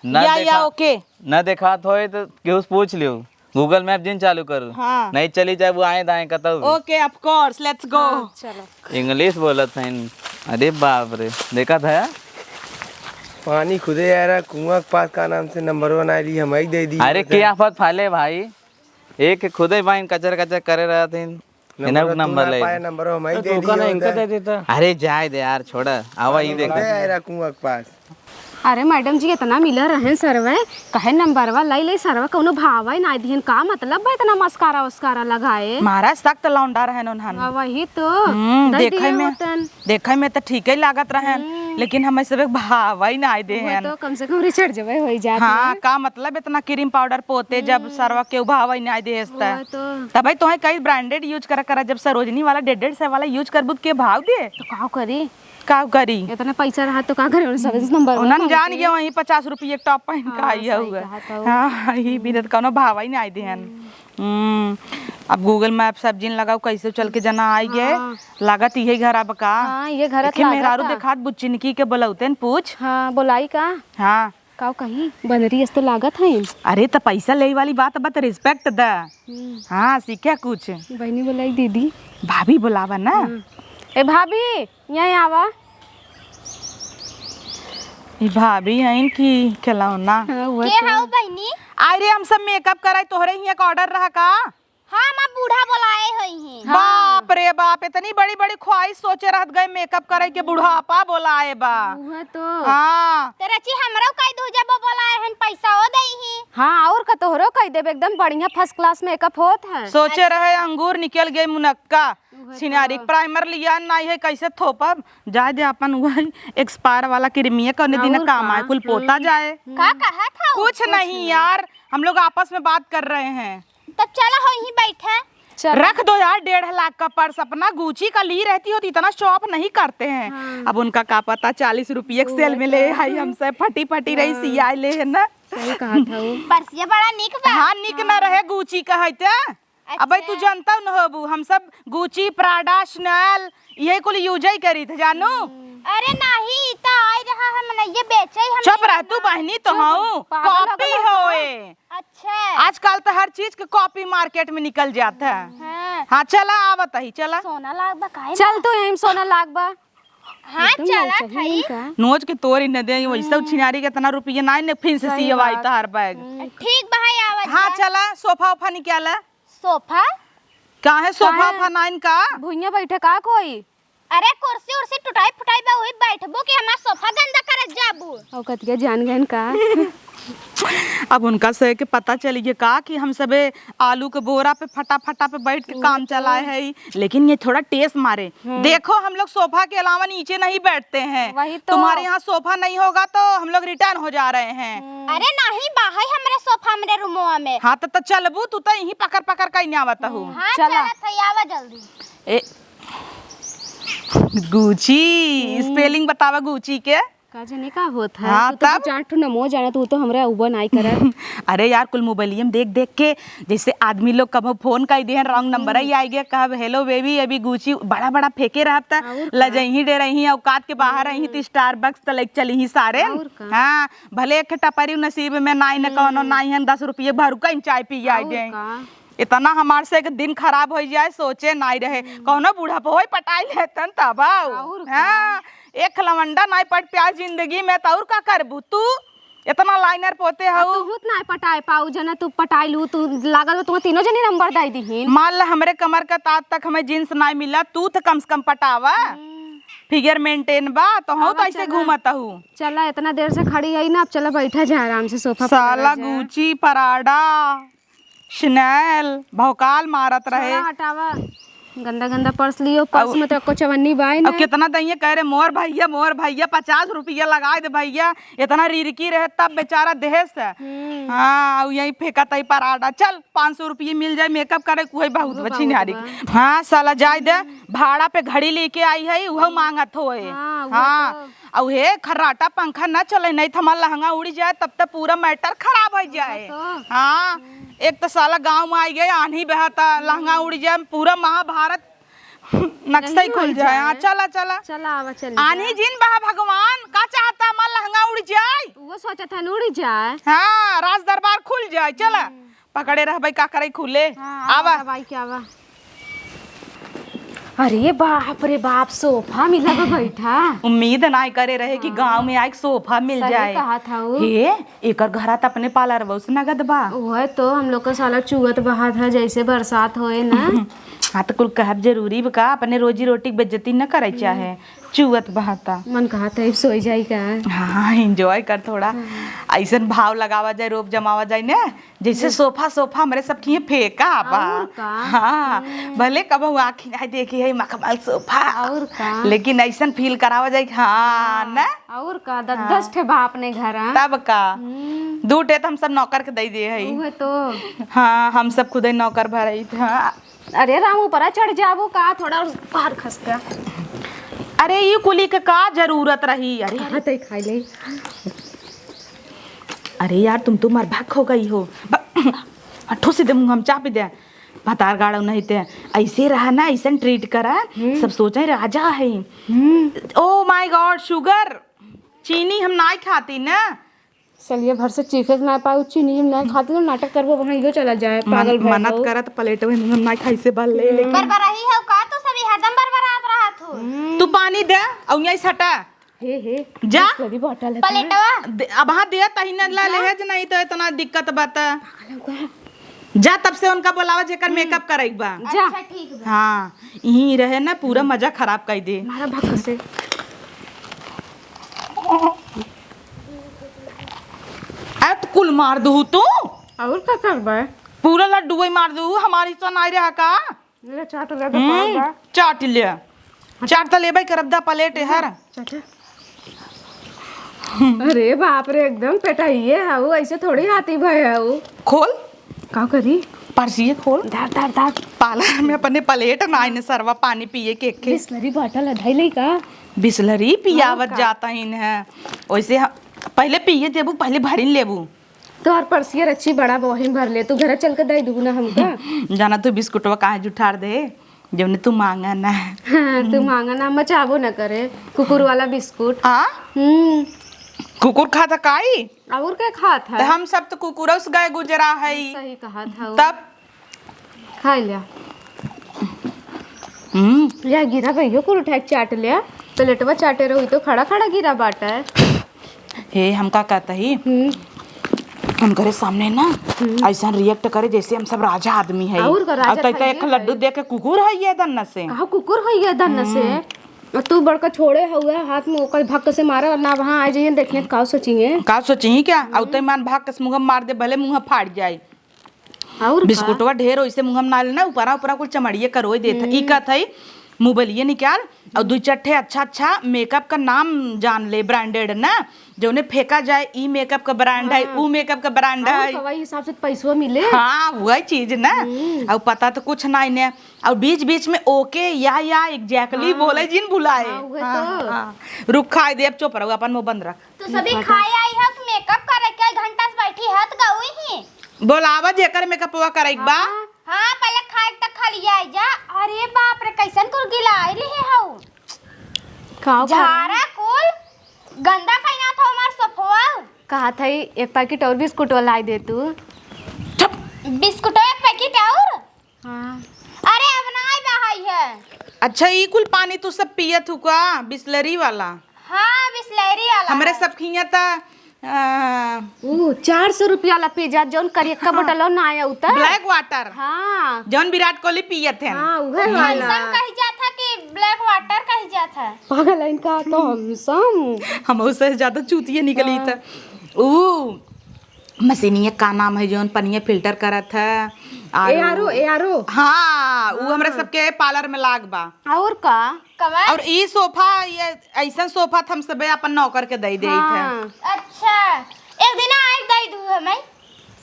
ना या, या, देखा, OK। ना देखात होए तो केहू से पूछ लियो। Google Map जिन चालू करू। हाँ। नहीं चली जाए वो आए दाएं कतऊ भी। OK, of course, let's go। हाँ, चलो। English बोलत हैं। अरे बाप रे, देखा था? पानी खुदे आ रहा, कुआं के पास का नाम से नंबर वन आई रही, हम ही दे दी अरे उधर। क्या आफत फाले भाई, एक खुदे बाइन कचर कचर करे रहत हैं। इन्हें नंबर नंबर तू ना ले। पाए, नंबर हम ही तो दे तू का दिए ना इनका उधर। दे देता। अरे जाए दे यार, छोड़ा, आवा ही नंबर देखा। आ रहा कुआं के पास। अरे मैडम जी, इतना मिला रहन सरवे, कहे नंबरवा लई ले सरवा, कौनो भावा ही ना दिहन। का मतलब बा इतना मस्कारा उस्कारा लगाए? मारा सख्त लौंडा रहन उन्हन। हाँ, वही तो। हम्म, दई देखे दिए में, होतन। देखे में तो ठीक ही लागत रहन, हम्म। लेकिन हमें सब भावा ही ना दे वो हन। तो कम से कम रिचर्ड जबे हो ही जात हाँ, है। का मतलब इतना क्रीम पाउडर पोते जब हम्म। सरवा के भावा ही ना दे हस्ता। वो तो। तबे तोहे कई ब्रांडेड यूज करा करा, जब सरोजनी वाला डेढ़ डेढ़ सौ वाला यूज करबू त के भाव दे? तो का करी? का करी? इतना पैसा रहा तो का करे? उन्हें सब नंबर उन्हन जान गए वहीं पचास रुपये टॉप पहन के हाँ, आई है सही हुआ। कहा था वो। हाँ, ये भी तो कौनो भाव ही नहीं देहन। हम्म। हम्म, अब Google Map सब जिन लगाओ, कैसे चल के जना आई गए। हाँ। लागत इहे घर अब का। हाँ, ये घर देखे लागत मेहरारू का। देखात बुच्चिनकी के बोलौते न पूछ। हाँ, बोलाई का? हाँ। का कहीं? बनरी अस तो लागत है। अरे, त पैसा ले वाली बात, अब त रिस्पेक्ट द। हम्म। हाँ, सीखे कुछ। बहनी बोलाई दीदी। भाभी बोलावा ना। हाँ। ए भाभी, यहाँ आवा। ई भाभी हईन कि खिलौना? हाँ, वो के तो। हाउ बहिनी? अरे, हम सब मेकअप कराई, तोहरे हियाँ का ऑर्डर रहा का? हाँ, हमार बूढ़ा बोलाए होई हैं। हाँ। बाप रे बाप, इतनी बड़ी बड़ी ख्वाहिश सोचे रहत गए मेकअप करे के, बुढ़ापा बोलाए बा। उहे तो। हाँ। तो रची हमरो कई दू जब बोलाए हन, पैसा हो दई ही। हाँ, और का तोहरो कई देब, एकदम बढ़िया फर्स्ट क्लास मेकअप होत है। सोचे रहे अंगूर निकल गए मुनक्का। उहे तो। छिनारी प्राइमर लिया नाई है, कैसे थोपब? जाए दे, अपन वही एक्सपायर वाला क्रीमिया कौने दिन और काम का? आए, कुल पोता हम्म। जाए। का कहा था? कुछ कुछ नहीं नहीं। यार, हम लोग आपस में बात कर रहे हैं। तब चला हो यहीं बैठे। चल। रख दो यार डेढ़ लाख का पर्स अपना, गुची का ली रहती हो तो इतना शो ऑफ नहीं करते हैं। हाँ। अब उनका का पता चालीस रुपये के सेल में ले आई, हमसे फटी फटी रही हाँ। सियाए ले है ना। सही कहा था वो। पर्सिया बड़ा निक बा। हाँ, निक ना रहे गुची का है ते। अबे तू अच्छा। जानता न होबू, हम सब गुची, प्राडा, शनैल, यही कुल यूज ही करी थे जानू। अरे नहीं, ई तो आई रहा है मनैये बेचे ही हम चुप नहीं रह तू ना। बहनी, तो चुप, हूँ पागल कॉपी होगल हो का? होए। अच्छा। आजकल तो हर चीज के कॉपी मार्केट में निकल जाता है। हाँ। हाँ, चला आवत ही, चला। सोना लाग बा काहे चल ना? तू यहीं सोना लाग बा। हाँ, एकदम चला नौचही थई। इनका। नोच के तोरी न दे, वैसे हम्म। छिनारी के इतना रुपये ना ने फिन से सही सियवाई बात। तोहार बैग। हम्म। ठीक बा, हाय आवत हाँ, जा। चला, सोफा ओफा निकाला। सोफा? काहे सोफा काहे? ओफा नाइन का? भुइयां बैठे का कोई? अरे कुर्सी उर्सी टुटाई फुटाई बा, वही बैठबू कि हमार सोफा गंदा करत जाबू? औकात के जान गहन का? अब उनका से के पता चल गया का कि हम सबे आलू के बोरा पे फटा फटा पे बैठ के काम चलाए है, लेकिन ये थोड़ा टेस मारे। हम्म। देखो, हम लोग सोफा के अलावा नीचे नहीं बैठते हैं। वही तो। तुम्हारे यहाँ सोफा नहीं होगा तो हम लोग रिटर्न हो जा रहे हैं। हम्म। अरे नहीं, बाहर हमरे सोफा हमरे रूमवा में। हाँ, तो, तो चलबू, तू तो यहीं पकड़ पकड़ के आवत हो। हाँ, चला। चला, थई आवा जल्दी। ए, गुची, हम्म। स्पेलिंग बतावा गुची के। का जाने का होत है? हाँ, तू तो तब? चार ठो नमो जाना, तू तो हमरा उबा नाई करत। अरे यार, कुल मोबाइलियम देख देख के, जैसे आदमी लोग कबो फोन कर दिए, रॉन्ग नंबर हम्म। ही आ गया, कहब, "हेलो बेबी, अभी गुची बड़ा बड़ा फेंके रहब त और का? लजही डे रही, औकात के बाहर रही, हम्म। तो स्टारबक्स त लेके चली ही सारे।" और का? हाँ, भले एक टपरी नसीब में नाई न कौनो, हम्म। नाई हम दस रुपये भर कहीं चाय पी आ और गए। का? इतना हमार से एक दिन खराब हो जाए, सोचे नाई रहे। हम्म। कौनो बूढ़ा पे होई पटाई लेतन तब आऊ। और का? हाँ, एक लवंडा नाई पट प्यार जिंदगी में, त और का करबू तू? इतना लाइनर पोते आ, हऊ। तू हुत नाई पटाए पाऊ, जना तू पटाई लू, तू लागल हो, तुम तीनों जनी नंबर दाई दीहिन। मान ला हमरे कमर का तात तक हमें जींस नाई मिला, तू तो कम से कम पटावा। हम्म। फिगर मेंटेन बा, तो हऊ आवा, तो ऐसे चला। घूमत हऊ। चला, इतना देर से खड़ी है ना, अब चला बैठा जाए आराम से सोफा पर साला बैठा जाए। गुची, पराडा। स्नेल भौकाल मारत रहे। छोड़ा, हटावा। गंदा गंदा पर्स लियो, पर्स अब में तो एको चवन्नी बाय अब ना। कितना दइये कह रहे, "मोर भैया, मोर भैया, पचास रुपया लगाए दे भैया।" इतना रिरकी रहे तब बेचारा देहे से। हम्म। हाँ, अब यही फेंका तई पराडा। चल, पाँच सौ रुपये मिल जाए, मेकअप करे, कोई बहुत उहो बा बहुत छिनारी। बा। हाँ, साला जाए दे, भाड़ा पे घड़ी लेके आई है, उहो मांगत होए। हाँ, उहो हाँ। तो। अउ हे खर्राटा पंखा न चले, नहीं तो हमार लहंगा उड़ी जाए, तब तो पूरा मैटर खराब हो जाए। तो। हाँ, एक तो साला गाँव में आई गए, आन्ही बहता, लहंगा उड़ी जाए, पूरा महाभारत नक्शा ही नहीं खुल होई जाए। हाँ, जाए। चला, चला। चला, आवा, चल आन्ही जा। जिन बहा भगवान, का चाहता हमार लहंगा उड़ी जाए? वो सोचत है न उड़ी जाए। हाँ, राज दरबार खुल जाए, चला। हम्म। पकड़े रहबे, का करे खुले। हाँ, आवा। आवा, दवाई के आवा। अरे बाप रे बाप, सोफा मिला बा बैठा। उम्मीद नाय करे रहे कि हाँ। गाँव में आइके सोफा मिल सही जाए। कहा था वो। हे, एकर घरा त अपने पार्लरवो से नगद बा। वह तो हम लोग का साला चुअत बहा था, जैसे बरसात होए ना। हाँ, तो कुल कहब जरूरी बा का? अपने रोजी रोटी के बेइज्जती न करे चाहे। चुअत बहा था। मन कहा था, अब सोई जाई का? हाँ, एंजॉय कर थोड़ा। हाँ। ऐसन भाव लगावा जाए, रोब जमावा जाए ना। जैसे सोफा, सोफा हमरे सब किहे फेंका बा। और का? हाँ, हम्म। भले कबहू आँखी नाय देखी है मखमल सोफा। और का? लेकिन ऐसन फील करावा जाए कि हाँ, हाँ, ना? और का? दस, हाँ। दस ठे बा अपने घर, हाँ? तब का? हम्म। दू ठे तो हम सब नौकर के दे दिए है। उहे तो। हाँ, हम सब खुदे नौकर भराई थे, हाँ। अरे राम, ऊपरा चढ़ जाबो का? थोड़ा बाहर खसका। अरे, ई कुली के का जरूरत रही? अरे, हाँ, तई खाई ले। अरे यार, तुम तो मरभक हो गई हो। ब-, ठुस दे मुँह, हम चाप दे। भतार गाड़ो नहीं ते। ऐसे रहा ना, ऐसन ट्रीट करा। हम्म। सब सोचे राजा है। हम्म। Oh my God, शुगर। चीनी हम नाय खाती ना। सलिया भर से चीखे ना पाऊ, चीनी हम नाय खाती, तो नाटक करबो, वहाँ इहो चला जाए, मन-, पागल भइल मनत हो। करत प्लेट में हम नाय खाई से बल ले, लेकिन बरबराही हो का? तू सभी हरदम बरबरात रहत हो। हम्म। तू पानी दे, अउ यहीं सटा। हे, हे, जा। बिस्लरी बॉटल है। प्लेटवा। दे, अब हाँ दे, तही न ला जा। लेहे ज नहीं तो इतना दिक्कत बा त। पागल हो गया। जा तब से उनका बोलावा जेकर हम्म। मेकअप करे के बा। जा। अच्छा, ठीक बा। हाँ, यहीं रहे ना, पूरा हम्म। मजा खराब कर दे। मारा भक्क से। अरे तो कुल मार दू तू। और का करबे? पूरा लड्डू वही मार दू, हमारी सन आई रहा का? ले चाट ले तो हम्म, पाओ बा। चाट ले। चाट त लेबै करब दा प्लेट हर। चाट। अरे बाप रे, एकदम पेटाइए हऊ, ऐसे थोड़ी हाथी भय हऊ। खोल। का करी? पर्सिए खोल। धर, धर, धर। पार्लर में अपने प्लेट ना आइने सरवा पानी पिए के, के। बिस्लरी बॉटल है, धइले का? बिस्लरी पियावत और का? जाता ही है। वैसे ह-, पहले पिए देबू, पहले भरिन लेबू। तोहर पर्सिया रच्ची बड़ा बहिन भर ले, तू घरे चल के दे दूँ ना हमका। जाना तू बिस्कुटवा काहे जुठार दे, जौने तू मांगा ना। हाँ, तू मांगा ना, मचाबो ना करे, कुकुर वाला बिस्कुट। आ? हम्म। कुकुर खाता काई? और के खात है? तो हम सब तो कुकुरों से गए गुजरा है। सही कहा था वो। तब खाई लिया। हम्म। या गिरा भैया कुल उठा के चाट लिया। प्लेटवा चाटे रही तो खड़ा खड़ा गिरा बाटा है। हे, हम का कहता ही? हम्म। उनकरे सामने ना हम्म। ऐसा रिएक्ट करे जैसे हम सब राजा आदमी है। और का राजा और तै, तै खाइए एक लड्डू है। दे के कुकुर है ये दन्ना से। कहा कुकुर है ये दन्ना से? हम्म। और तू बड़का छोड़े हुआ हाथ में ओकर भक्क से मारा, वरना वहाँ आ जाइए, देखिए का सोचिए। का सोचिए क्या? और तै मान भक्क से मुँह मार दे, भले मुँह फाड़ जाए। और का? बिस्कुटवा ढेर ओइसे मुँह में ना लेना, ऊपरा ऊपरा कुल चमड़िए करोए देत है। ई हम्म। कहत है, मोबाइलिए निकाल और दुई चार ठे अच्छा अच्छा मेकअप का नाम जान ले, ब्रांडेड ना, जौने फेंका जाए, ई मेकअप का ब्रांड है, हाँ। ऊ मेकअप का ब्रांड और है। का वही हिसाब से पैसो मिले। हाँ, वही चीज ना। हम्म। और पता तो कुछ ना इन्हें। और बीच बीच में ओके या या एग्जैक्टली हाँ। बोले जिन बुलाए। हाँ, वही हाँ, तो। हाँ। रुक खाए दे, अब चुप रहो, अपन मुंह बंद रख। तो सभी खाए आई है कि मेकअप करे के घंटा से बैठी है तो गई ही। बोलावा जेकर मेकअपवा करे के बा। हाँ, हाँ, पहले खाए तक खा लिया जा। अरे बाप रे, कैसन कुल गिला आइल है हऊ। का झारा कुल गंदा कइना था हमार सफवा। कहा था एक पैकेट और बिस्कुट लाई दे तू। चुप। बिस्कुट एक पैकेट और? हाँ। अरे, अब नाई बहाई है। अच्छा, ई कुल पानी तू सब पियत हु का, बिसलरी वाला? हाँ, बिसलरी वाला हमरे है। सब खिया त, आ, ऊ चार सौ रुपया वाला पिज्जा, जौन करियक्का हाँ। बोतलो ना आया उतर। ब्लैक वाटर। हाँ। जौन विराट कोहली पियत हैं। हाँ, उहे वाला। थम्सम कही जात है कि ब्लैक वाटर कही जात है? पागल है इनका थम्सम। हम उससे ज्यादा चूतिए निकली हाँ। त। ऊ मशीनिया का नाम है जौन पनिया फिल्टर करत है? ए आरो, ए आरो। हाँ, उ हमरे हाँ। सबके पार्लर में लाग बा। और का? कमर? और ई सोफा, ये ऐसन सोफा त हम सबे अपन नौकर के दे देत है। हाँ। अच्छा, एक दिन आए दे दू हमें।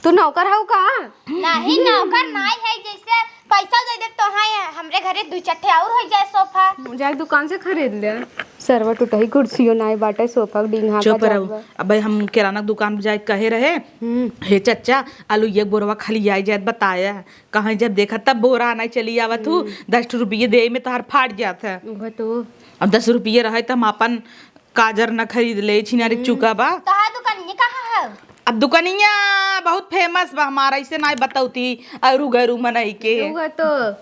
तू नौकर हऊ का? नहीं, नौकर नाई है, जैसे पैसा दे दे तो है, हमरे घरे दू चट्ठे और हो जाए सोफा। जाए दुकान से खरीद ले। सरवा टूटही कुर्सियों नाई बाटे, सोफा डींगा का चुप रहो। जात बा। अबे हम किराना दुकान जाए कहे रहे, हम्म। "हे चच्चा, आलू एक बोरवा खाली आई जात बताया।" कहाँ जब देखा तब बोरा आना चली आवत हूँ, हम्म। दस रुपये दे में तोहार फाट जात है। उहे तो। अब दस रुपये रहे त हम अपन काजर न खरीद ले, छिनारी हम्म। चुका बा। तोहार दुकानिया कहाँ है? अब दुकानिया बहुत फेमस बा हमारा, ऐसे नाई बतौती अरु गरु मनई के। उहे तो।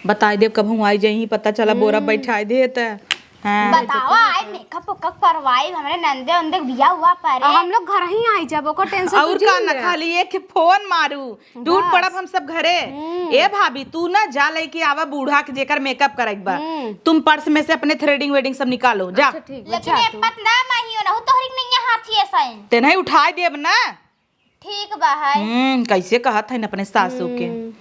बताई देब, कबहूँ आई जाई, पता चला बोरा हम्म। बैठाई देत। हाँ। बतावा, आई मेकअप उकअप करवाई, हमरे नंदे उंदे बिया हुआ परे। आ, हम लोग घर ही आई जाब, ओकर टेंशन और तू का जिन ना, ले। खाली एक फोन मारू, टूट बस। पड़ब हम सब घरे। हम्म। ए भाभी, तू ना जा लेके आवा बूढ़ा के जेकर मेकअप करे के बा। हम्म। तुम पर्स में से अपने थ्रेडिंग वेडिंग सब निकालो, जा। अच्छा, ठीक बा, लेकिन जा ए तू। पत ना माहियो ना, हु तोहरी के नैया हाथी है साइन। ते नहीं उठाई देब ना। ठीक बा है। हम्म, कैसे कहत है अपने सासू के। हम्म।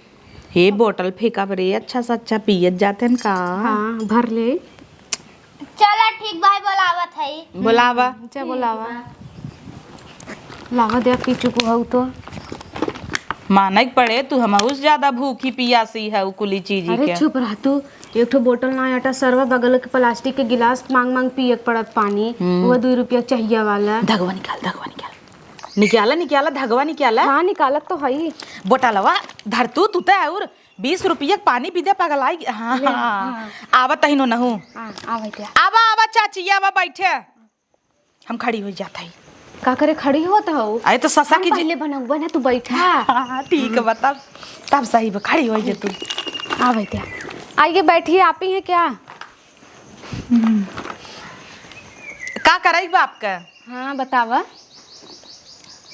हे बोतल फेंका बरे, अच्छा से अच्छा पियत जाते हैं का? हाँ, भर ले। चला ठीक भाई, बोलावत है। बोलावा। हम्म, चल बोलावा। ठीक बा। लावा दे, पी चुकू हऊ तो। माने के पड़े, तू हमहू से ज्यादा भूखी पियासी है उ कुली चीज अरे के। चुप रह तू। एक ठो बोतल ना आटा, सरवा बगल के प्लास्टिक के गिलास मांग मांग पिए के पड़त पानी। हम्म। वो दू रुपया चाहिए वाला। धगवा निकाल, धगवा निकाल। निकाला, निकाला, धगवा निकाला। हाँ, निकालत तो हई। बोतलवा धर तू, तू तो और बीस रुपया के पानी पी दे, पगलाई। हाँ, ले, हाँ। हाँ। आवा तहिनो नहू। हाँ, आवा इधर। आवा, आवा चाची, आवा बैठे। हम खड़ी हो जात हई। का करे खड़ी होत हऊ? अरे तो ससा हम की जी- पहले बनउबा ना, तू बैठा। हाँ, ठीक है, तब, तब सही बा, खड़ी हो जा तू। आवा इधर। आइए बैठिए, आप ही हैं क्या? हम्म। का करई बाप का? हाँ, बतावा।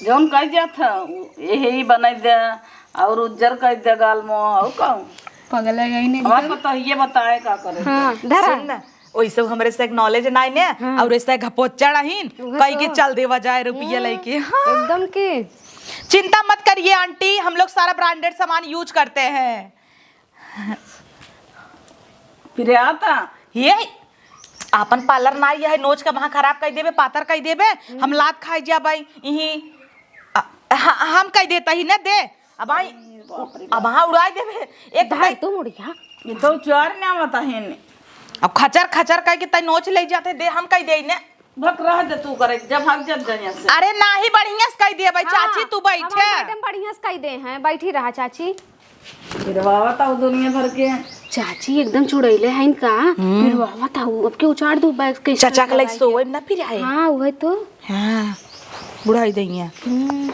जौन कह जात ह, यही बनाई दे और उज्जर कह दे गाल मोह, और कहूँ। पगला गई ने हमारे एकदम। पता ये बताए का करे। हाँ, धरा। सुन ना, ओइसे हमरे से एक knowledge नाई ने, हाँ। और ऐसे घपोचड़ अहिन, उहे कही के तो। चल देवा जाए रुपया हम्म, लेके। हाँ। एकदम के। चिंता मत करिए आंटी, हम लोग सारा branded सामान use करते हैं। फिर आता। ये आपन parlour ना, ये नोच के वहाँ खराब कर देबे, पातर कर देबे, हम लात खाई जाबे। इही, अ, ह-, हम कह देता ही ना दे। अब आई, बाप रे अब बाप। हाँ उड़ाई देबे। एक धार भाई तू मुड़िया। ये तो चार ना आवता है ने। अब खचर खचर कह के तई नोच ले जाते दे, हम कह दे ने। भक रह दे तू करे, जब भाग जब जाने से। अरे नाही, बढ़िया से कह दिया भाई, हाँ, चाची तू बैठे। हमार मैडम बढ़िया से कह दे हैं, बैठी रहा चाची। फिर वावा ताऊ दुनिया भर के। चाची एकदम चुड़ैले हैं इनका। हम्म। फिर वावा ताऊ, अब के उचार दू बैग के चाचा के लगे सोए ना फिर आए। हाँ, वही तो। हाँ, बुढ़ाई दइया। हम्म।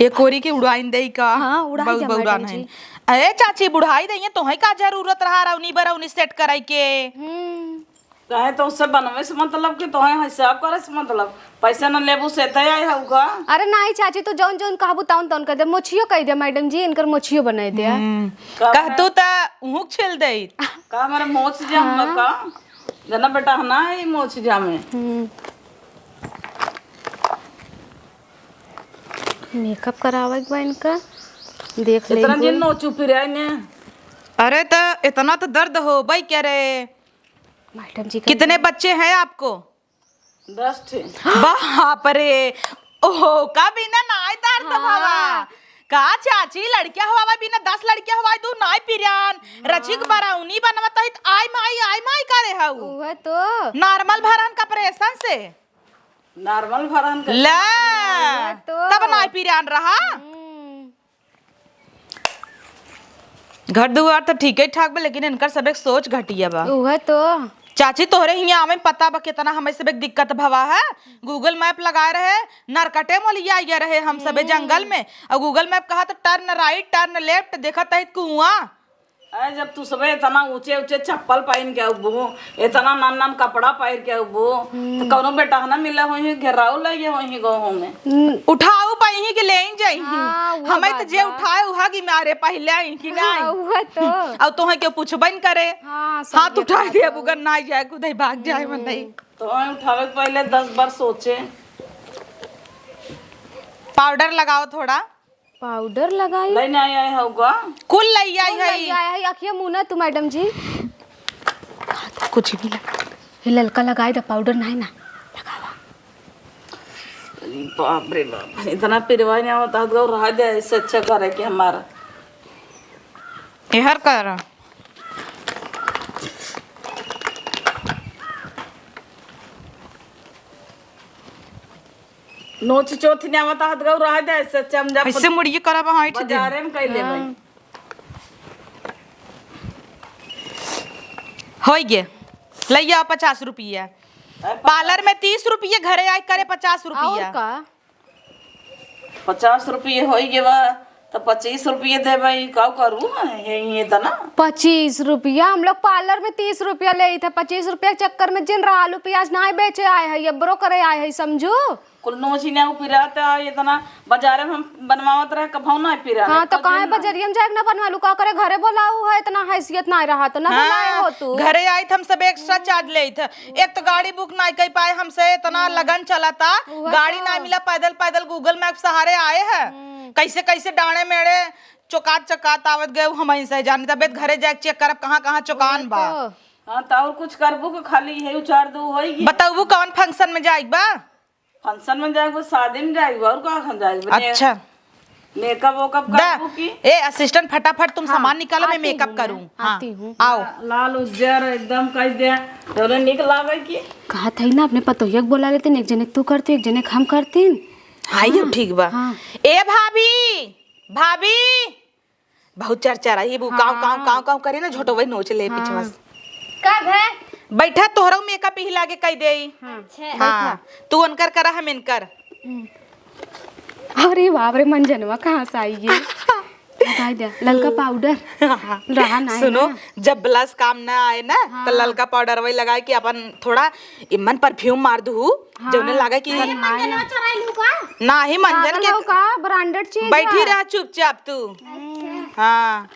ये कोरी के उड़ाइन दे का? हाँ, उड़ाई बहुत दे, बौरान मैडम है। जी। अरे चाची, बुढ़ाई दइया, तोहे का जरूरत रहा रौनी बरौनी set कराई के? हम्म। कहे तो उससे बनवे से मतलब कि तोहे हिसाब करे से मतलब, पैसा न लेबू से तय आए हऊ का? अरे नाही चाची, तू जौन जौन कहबू तौन तौन कह दे, मोछियो कह दे मैडम जी, इनकर मोछियो बनाई दे। हम्म। का कहतू बना? त उहुक छेल देइत। का हमारे मोछ जे हम हाँ। का? जना बेटा है ना, ई मोछ जामे। हम्म। Makeup करावे के बा इनका, देख ले इतना इनको। दिन नोचू फिर आए ने। अरे त इतना तो दर्द होबे करे। मैडम जी का कितने बच्चे हैं आपको? दस ठे। बाप रे। ओहो, का बिना नाई दर्द हाँ। भवा। का चाची, लड़किया हवावा बिना दस लड़किया हवाई दू नाई पिरान। हाँ। रचिक बरौनी बनवत ही त आई माई, आई माई करे हऊ। उहे तो। Normal भरन का operation से। Normal भरन का ला। उहे तो। तब नाई पिरान रहा। हम्म। घर दुआर त ठीके ठाक बा, लेकिन इनकर सबे सोच घटिया बा। उहे तो। चाची, तोहरे हियाँ आवे में पता बा कितना हमें सबे दिक्कत भवा है। Google Map लगाए रहे, नरकटे मोलिया आइया रहे हम सबे हम्म। जंगल में, और Google Map कहा तो turn right, turn left, देखत है कुआं। अरे, जब तू सबे इतना ऊंचे ऊंचे चप्पल पहन के अबू, इतना नन नन कपड़ा पहन के अबू, तो हम्म। कौनो बेटा ना मिला होई, घेराव लगे होई गाँव में। हम्म। उठाऊ पाई ही कि ले ही जाई ही। हाँ, वो हमें तो बात जे बा। उठाए उहा की मारे पहले आई कि हाँ, नहीं। वो तो। और तोहे क्यों पूछबे न करे। हाँ, सही हाथ उठा बात दे, है। अबू अगर ना जाए, कुदाई भाग जाए, मन नहीं। हम्म। तो उठावे के पहले दस बार सोचे। Powder लगाओ थोड़ा। Powder लगाई? लइने आया है होगा। कुल लइ आई कुल है। लइ आया है, अखिया मुना तू मैडम जी। कुछ भी लगा। ये ललका लगाई द, powder नहीं ना लगावा। अरे बाप रे बाप, इतना पिरवा नहीं आवता, तो रहा दे, इससे अच्छा करे कि हमारा। एहर कर। नोच चोथ ने आवता हाथ गौ रह जाए, से चमजा ऐसे मुड़िए करब, हाँ, ऐसे दे। बाजारे में कैले हाँ। भाई। होई गे, लइया पचास रुपया। अरे, parlour में तीस रुपये, घरे आए करे पचास रुपया। और का? पचास रुपये होई गे बा, तो पच्चीस रुपये देबे, का करू? ये, ये तो ना। पच्चीस रुपया, हम लोग parlour में तीस रुपया लेइत है, पच्चीस रुपया के चक्कर में जिन रहा आलू प्याज ना बेचे आए है, ये ब्रो करे आए है, समझू? कुल नोच ही ना पिरात है, इतना बाजारे में हम बनवावत रहे, कभौ ना पिरा हाँ, तो काहे बजरिया में जाके ना बनवा लू, का करे, घरे बोलाऊ है, इतना हैसियत ना रहा, तो ना हाँ, बोलाए हो तू। घरे आई तो हम सब extra charge लेइत है, एक तो गाड़ी book ना कर पाए हमसे, इतना हम्म। लगन चला था, हुआ गाड़ी तो। ना मिला, पैदल, पैदल Google Map सहारे आए हैं, हम्म। कैसे, कैसे डांडे मेड़े चोकात, चोकात आवत गए, हम ऐसे जानी, तबे घरे जाके check करब, कहाँ, कहाँ चोकान हुआ बा। तो। हाँ, तो और कुछ करबू के खाली यही उचार दो होई? बताऊ कौन function में जाए बा? Function में जाए, वो शादी में जाए, और कहाँ, कहाँ जाए? अच्छा। Makeup वेकअप दा, करबू की? ए, assistant, फटाफट तुम हाँ, सामान निकालो, मैं आती makeup हूँ मैं, करूँ। हाँ, आती हूँ। आओ। लाल उज्जर एकदम कर दे, तोरे निक लागे की? कहा था ही ना, अपने पतोहिया के बोला लेते, एक जने तू करती, एक जने हम करती। हाँ, ये हाँ, ठीक बा। हाँ। ए भाभी, भाभी, बहुत चरचराई, वो काव, काव, हाँ। काव, काव करे ना, झोटो वही नोच ले हाँ। पीछे से। का भे? बैठा, तोहरा makeup ही लागे कई देई। हाँ। अच्छा। हाँ, बैठा। तू उनकर करा, हम इनकर। हम्म। अरे बाप रे, मंजनवा कहाँ से आई ये? काय दे, ललका पाउडर। रहा ना, सुनो, ना। जब ब्लश काम ना आए ना, हाँ। तो ललका पाउडर वही लगाए कि अपन थोड़ा इमन परफ्यूम मार दू, हाँ, जौने लागे कि अरे, मंजन ना चुराई लू का? ना ही मंजन पागल के हो का? ब्रांडेड चीज बैठी है। रह चुपचाप तू। अच्छा। हाँ।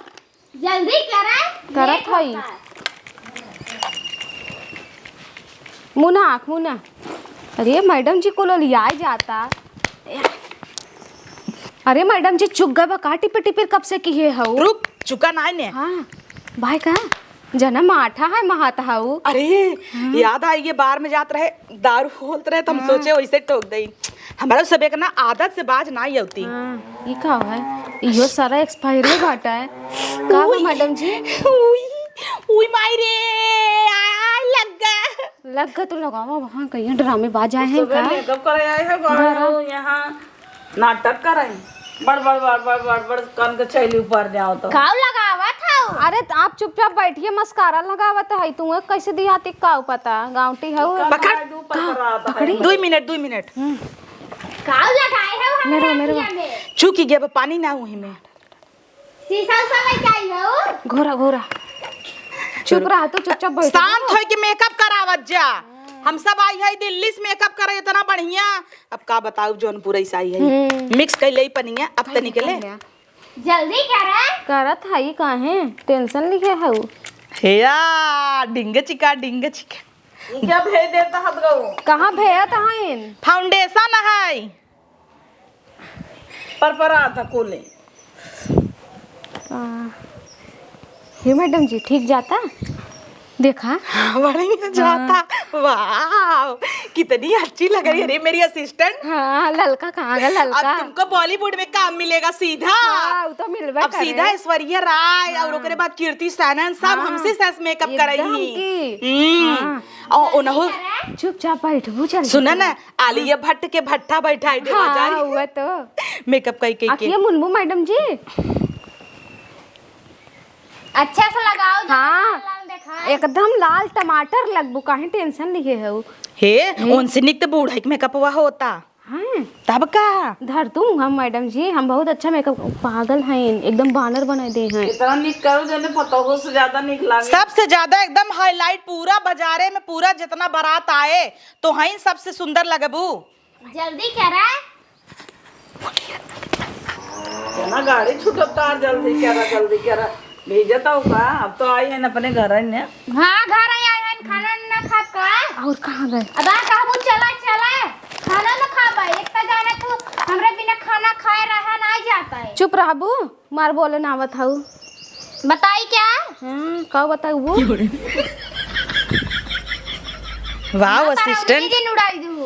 जल्दी करे, करत लेट हई। होता है। मुना आँख, मुना। अरे मैडम जी को लोलियाए जाता। अरे मैडम जी चुक गए बा का टिपिर टिपिर कब से किहे हऊ? रुक, चुका नाय ने। हाँ, भाई का? जना माठा है महात हऊ। अरे, हाँ। याद आई, ये बार में जात रहे, दारू होलत रहे, तो हम हाँ। सोचे वैसे ठोक दई। हमारा सब एक ना आदत से बाज ना ही होती। हाँ, ई का है? इहो सारा एक्सपायरी बाटा है। का बा उई, मैडम जी? उई, उई माई रे, आ, आ, लग गा। लग गा तो लगावा, वहाँ कहीं ड्रामे बाज आए हैं सुबह का? मेकअप करे आए हैं, घर। यहाँ नाटक करे। बड़, बड़, बड़, बड़, बड़, बड़ कान के छैली ऊपर जाओ तो। काऊ लगावत हऊ? अरे, त आप चुपचाप बैठिए, मस्कारा लगावत है। तू कैसे दिया तिक काऊ पता? गाँवटी हऊ? पकड़। पकड़, पकड़, पकड़। दुई मिनट, दुई मिनट। हम्म। काऊ लगाए हऊ हमरा मेरे, मेरे। अखिया में? चुकी गया, पानी ना हुई में। शीशा उसा लेके आई हऊ? घोरा, घोरा। चुप रहा तू, चुपचाप बैठ। शांत होके मेकअप करावत जा। हम सब आई है दिल्ली से मेकअप करे, इतना बढ़िया। अब का बताऊ, जौनपुर ऐसा आई है। हम्म। मिक्स कर ले पनिया, अब तनी के ले। जल्दी करे। करत हई काहे? टेंशन लिहे हऊ। हे या, डिंग चिका, डिंग चिका। ई क्या भेज देता हत गऊ? कहाँ भेजत हईन? फाउंडेशन है। पर पर आता कोले। आ, हे मैडम जी, ठीक जाता? देखा। बढ़िया जाता। हाँ। वाह, कितनी अच्छी लग रही है रे मेरी असिस्टेंट। हाँ, ललका कहाँ गया, ललका? अब तुमको बॉलीवुड में काम मिलेगा सीधा। हाँ, वो तो मिलबे अब करे। सीधा ऐश्वर्या राय और हाँ। ओकरे बाद कीर्ति सैनन, सब हाँ, हमसे सेस मेकअप एकदम कराई। की। हम्म। हाँ। और उन्हों चुपचाप बैठबू, चल सुना ना, आलिया भट्ट के भट्टा बैठाई देवा हाँ, जाई। हुआ तो। मेकअप कई कई के। अखिया मुनबू मैडम जी। अच्छा से लगाओ, ज्यादा हाँ, लाल लाल देखाए। एकदम लाल टमाटर लगबू, काहे टेंशन लिए है वो? हे, हे। उनसे निक तो बूढ़ा के मेकअपवा होता। हाँ। तब का? धर तू हम मैडम जी, हम बहुत अच्छा मेकअप, पागल हैं, एकदम बानर बनाए दे हैं। इतना निक करो, जने पतोहो से ज्यादा निक लागे। सबसे ज्यादा एकदम हाईलाइट पूरा बाजारे में, पूरा जितना बारात आए, तो हैं सबसे सुंदर लगबू। जल्दी करा। जना गाड़ी छूटत तार, जल्दी करा, जल्दी करा। भेजत हो का? अब तो आई है अपने घर ने। हाँ, घर आई, आई है, खाना ना खा का? और कहाँ गए? अब आ कहबू चला, चला, खाना ना खा पाए। एक तो जाने तू हमरे बिना खाना खाए रहा ना जाता है। चुप रहबू, मार बोले ना आवत हऊ। बताई क्या? हाँ, का बताऊ वो? वाह, असिस्टेंट।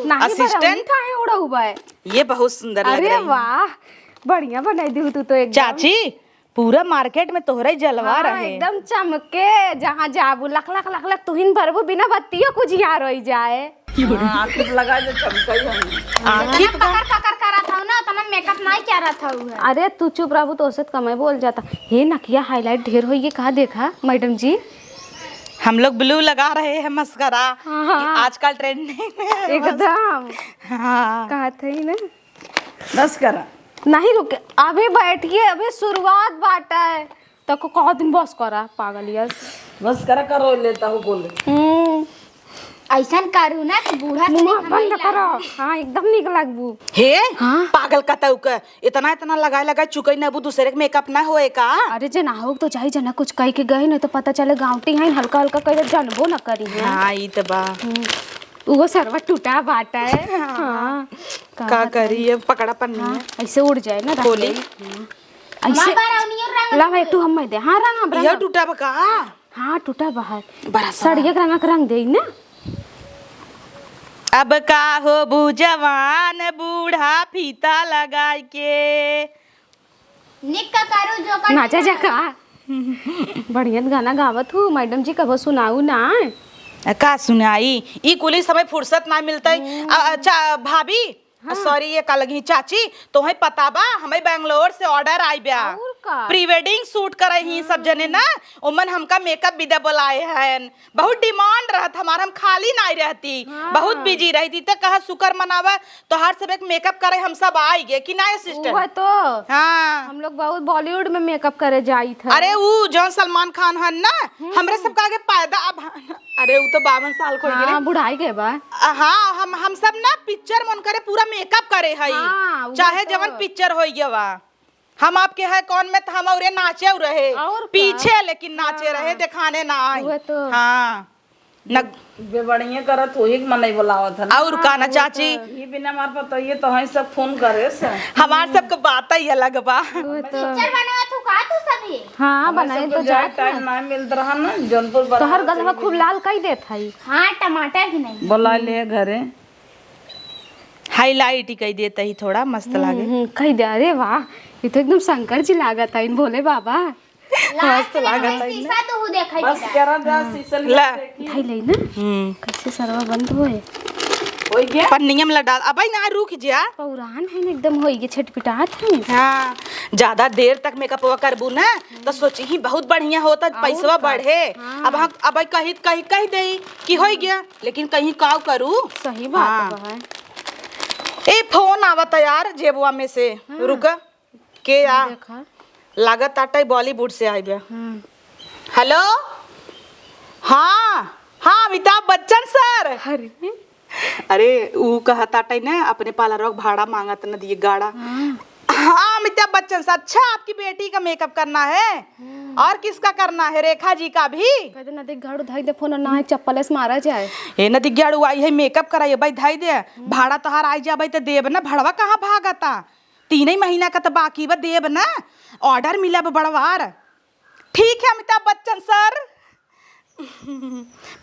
नहीं असिस्टेंट। काहे उड़ऊ बा? ये बहुत सुंदर लग रही है। अरे वाह, बढ़िया बनाई दी तू तो एकदम। चाची, पूरा मार्केट में तोहरा ही जलवा हाँ, रहे। एकदम चमके, जहाँ जाबू लख लख लख लख, तुहिन भरबू बिना बत्तियों कुछ यार हो जाए। हाँ, आँखी पे लगा दे, चमकई हम। आँखी पे पकड़ पकड़ करत हऊ ना, उतना मेकअप नहीं करत हऊ है। अरे तू चुप रहबू, तो औसत कमे बोल जाता। हे नकिया हाईलाइट ढेर होइए का, देखा मैडम जी। हम लोग ब्लू लगा रहे हैं मस्करा, हाँ, हाँ। आजकल ट्रेंडिंग में है। एकदम। हाँ। कहत है ना। बस करा। नहीं रुके, अभी बैठिए, अभी शुरुआत बाटा है। तको कह दिन बस करा, पागलियस। बस करा, करो लेता हूँ बोले। हम्म। ऐसन करू ना कि बूढ़ा से मुँह देख बंद हमारी करो। लागी। हाँ, एकदम निक लगबू। हे, हाँ? पागल कतऊ के, इतना, इतना लगाए, लगाए चुकई नबू, दूसरे के मेकअप ना होए का? अरे, जे ना हो तो चाही, जना कुछ कह के गए, नहीं तो पता चले गाँवटी हैं, हल्का, हल्का कह जानबो ना करी हैं। हाँ, ई तो बा। हम्म। वो सरवा टूटा बाटा है। हाँ। का का करी, ये पकड़ा पन्नी हाँ, है। ऐसे उड़ जाए ना, रख खोली। ले। हाँ। ऐसे। माँ, बारा उनियर रंग ला, दे। एक ठू हम दे। हाँ, रंग, हम यह रंग। टूटा बा का? हाँ, टूटा बा है। बड़ा सारा। सड़िया के रंग, रंग दे ना। अब का होबू जवान बूढ़ा फीता लगाई के। निक का करू जो कर नाचा जा का? बढ़िया गाना गावत हूँ, मैडम जी, कबो सुनाऊ ना। आ, का सुनाई? ई कुली समय फुर्सत ना मिलता है। हम्म। आ, अच्छा, भाभी, हाँ। सॉरी, ये का लगी, चाची, तोहई पता बा, हमें बेंगलोर से ऑर्डर आई बा। और? का? Pre wedding shoot करे ही सब जने ना, ओमन हमका makeup विदा बोलाए हैं। बहुत demand रहत हमार, हम खाली नाई रहती, हाँ। बहुत busy रहती। त कहा शुक्र मनावा, तोहार सब एक makeup करे हम सब आई गे कि ना assistant? उहे तो। हाँ। हम लोग बहुत Bollywood में makeup करे जाइत है। अरे ऊ जौन सलमान खान हन ना, हम्म। हमरे सबका आगे पैदा अब, अरे ऊ तो बावन साल को हो गए। हाँ, बुढ़ाई गए बा। आ, हाँ, हम, हम सब ना picture मन करे पूरा makeup करे हई। हाँ, उहे चाहे तो। जवन picture होई गवा। हम आपके है कौन में त हम औरे नाचे रहे। और का? पीछे लेकिन नाचे हाँ। रहे, दिखाने ना आई। उहे तो। हाँ। न बे बढ़िया करत होई कि मनई बुलावत है ना। और का ना हाँ, वो चाची? तो। ये बिना हमार पता ये तो है सब फोन करे से। हमार सबके बात ही अलग बा। वो तो। पिक्चर बनावत हो का तू सभी? हाँ, हमें बनाए सबको तो जाए जात टाइम है। ना मिलत रहा ना, जौनपुर तोहर बनारस गलवा ये खूब बिना लाल कई देत हई। हाँ, टमाटर भी नहीं। बुला ले घरे। Highlight ही कई देत ही थोड़ा, मस्त हम्म, लागे। हम्म, कई दे, अरे वाह, ये तो एकदम शंकर जी लागत है, इन भोले बाबा। मस्त लागत है शीशा ना। तो हूँ देखा बस ही करा जा, शीशा लिया ला। देखी। धाई लई ना। हम्म। कैसे सरवा बंद होए? होई गया? पन्निया में ला डाल। अबे ना, रुक जा। पौरान है ना, एकदम होई गए, छटपटात है। हाँ, ज्यादा देर तक मेकअपवा करबू ना, तो सोची ही बहुत बढ़िया होता, और पैसवा का? बढ़े। हाँ। अब हम, अब कही, कही, कही दे कि होई गया, लेकिन कहीं काव करू। सही बात हाँ। बा है। ए, फोन आवता यार जेबवा में से। हाँ। रुक। के आ? देखा। लागत आटे Bollywood से आइबे। हाँ। Hello? हाँ, हाँ, अमिताभ बच्चन sir। अरे। अरे, ऊ कहत आटे ना, अपने पार्लरवा के भाड़ा मांगत ना दिए गाड़ा। हाँ। हाँ, अमिताभ बच्चन sir, अच्छा, आपकी बेटी का makeup करना है? हम्म। और किसका करना है? रेखा जी का भी? कहते ना, देख, झाड़ू धाई दे, फोन ना है, चप्पल से मारा जाए। ए, ना दिख झाड़ू आई है, makeup कराई, भाई, धाई दे। हम्म। भाड़ा तोहार आई जाबे, तो देब ना, भड़वा कहाँ भागता? तीन ही महीना का तो बाकी बा, देब ना, order मिला बा बड़वार। ठीक है अमिताभ बच्चन sir।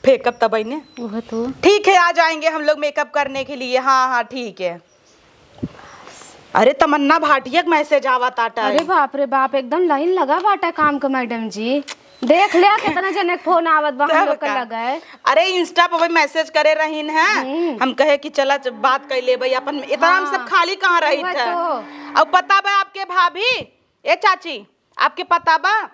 फेंकब तब ने। वह तो। ठीक है, आ जाएंगे हम लोग makeup करने के लिए। हाँ, हाँ, ठीक है। अरे, तमन्ना भाटिया के message आवत आटा। अरे बाप रे बाप, एकदम line लगा बाटा काम के madam जी। देख लिया कितना जने के फोन आवत बा हम तब लोग के का? लगे। अरे, Insta पर भी message करे रहीन है, हम्म। हम कहे कि चला च-, बात कर लेबे अपन, इतना हम सब हाँ। खाली कहाँ रही वह थे। तो। अब पता बा आपके भाभी, ए चाची, आपके पता बा,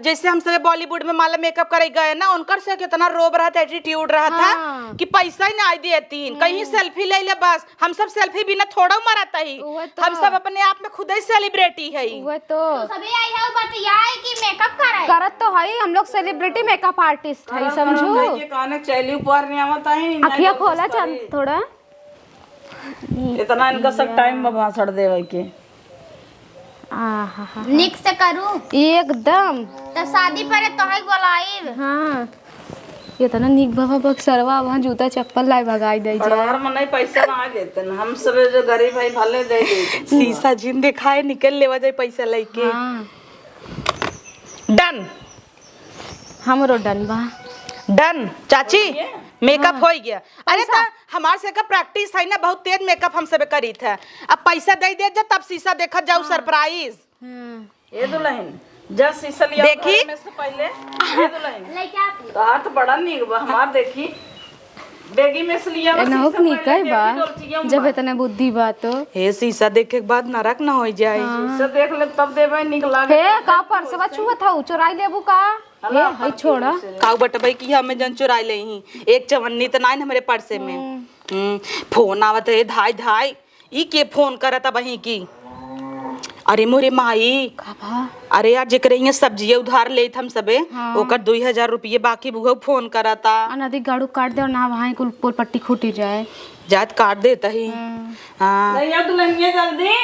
जैसे हम सब Bollywood में माला makeup करे गए ना, उनकर से कितना रोब रहत, attitude रहत है हाँ। कि पैसा ही ना देतीन, हम्म। कहीं selfie ले ले बस। हम सब selfie बिना थोड़ा मरत ही। उहे तो। हम सब अपने आप में खुद ही celebrity है। उहे तो। तो सभी आई है बतियाए कि makeup कराए। करत तो है, हम लोग celebrity makeup artist है, करा, समझू? करा, ये काने चैली ऊपर नहीं आवत है, नहीं अखिया तो खोला कुछ चल करे। थोड़ा। इतना इनका सब time में भाषण देवे के। आहा हा। निक से करू। एकदम। तो शादी परे तोहे बोलाइब। हाँ। इतना निक बाबा बक्सरवा, वहाँ जूता चप्पल लाए भगाई दे जे। परिवार में नहीं पैसा ना देते ना, हम सब जो गरीब है भले दे देते। शीशा जिन दिखाए निकल लेवा जाए पैसा लेके। हाँ। Done। हमरो done बा। Done। चाची, होई गया? Makeup हाँ। होई गया। अरे पैसा? त हमार से का practice है ना, बहुत तेज makeup हम सब करीत है। अब पैसा दे दे जा, तब शीशा देखत जाऊ, हाँ। Surprise। हम्म। ए दुल्हन, जा शीशा लिया देखी? घर में से पहले। ए दुल्हन, लेके आ तू। तोहार तो बड़ा नीक बा, हमार देखी। बेगी में से लिया बा एनहु शीशा के नीक पहले, है बा, देखी डोलचिया में जब बा। इतना बुद्धि बा तो। हे, शीशा देखे के बाद नरक न हो जाए। हाँ। शीशा देख ले तब देबे, नीक लागे। हे, का पर्सवा छुअत हऊ, चोराई लेबू का? अला, हे, हई छोड़ा। काऊ बटबई की हमें जन चुराई ले ही। एक चवन्नी त नाइन हमरे पर्से में। हम्म। हम्म, फोन आवत है, धाई, धाई। ई के फोन करत बही की? अरे मोरे माई। का भा? अरे यार, जेकरे यहाँ सब्जिया उधार लेत हम सबे, हाँ। ओकर दुई हजार रुपये बाकी बुआ फोन करता। अनादि गाड़ू काट दे और ना वहाँ कुल पोल पट्टी खूटी जाए। जात काट देता ही। हम्म। हाँ। ले आ दुल्हनिया जल्दी।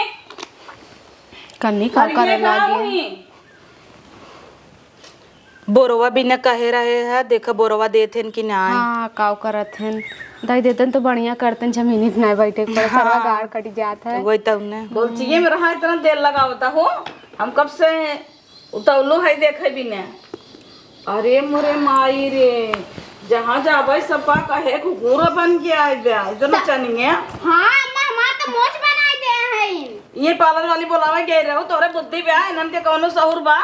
कन्नी का अरे ये करे का लागे? हुई? बोरवा बिना कहे रहे है, देखा बोरवा देत हन कि नाय। हाँ, काव करत हन। दई देतन तो बढ़िया करतन, जमीन ही नाय बैठे के पड़े, सरवा हाँ। गाड़ कट जात है। वही तब ने। डोलचिए में रहा इतना देर लगावता हो, हम कब से उतौलो है देखे बिना। अरे मोरे माई रे, जहाँ जाबे सपा कहे कुकुर बन के आए बे, इतना चनिया। हाँ अम्मा, हमार तो मोच बनाई दे हैं। ये पार्लर वाली बोलावे गए रहो, तोरे बुद्धि बे, इनन के कौनो सहूर बा?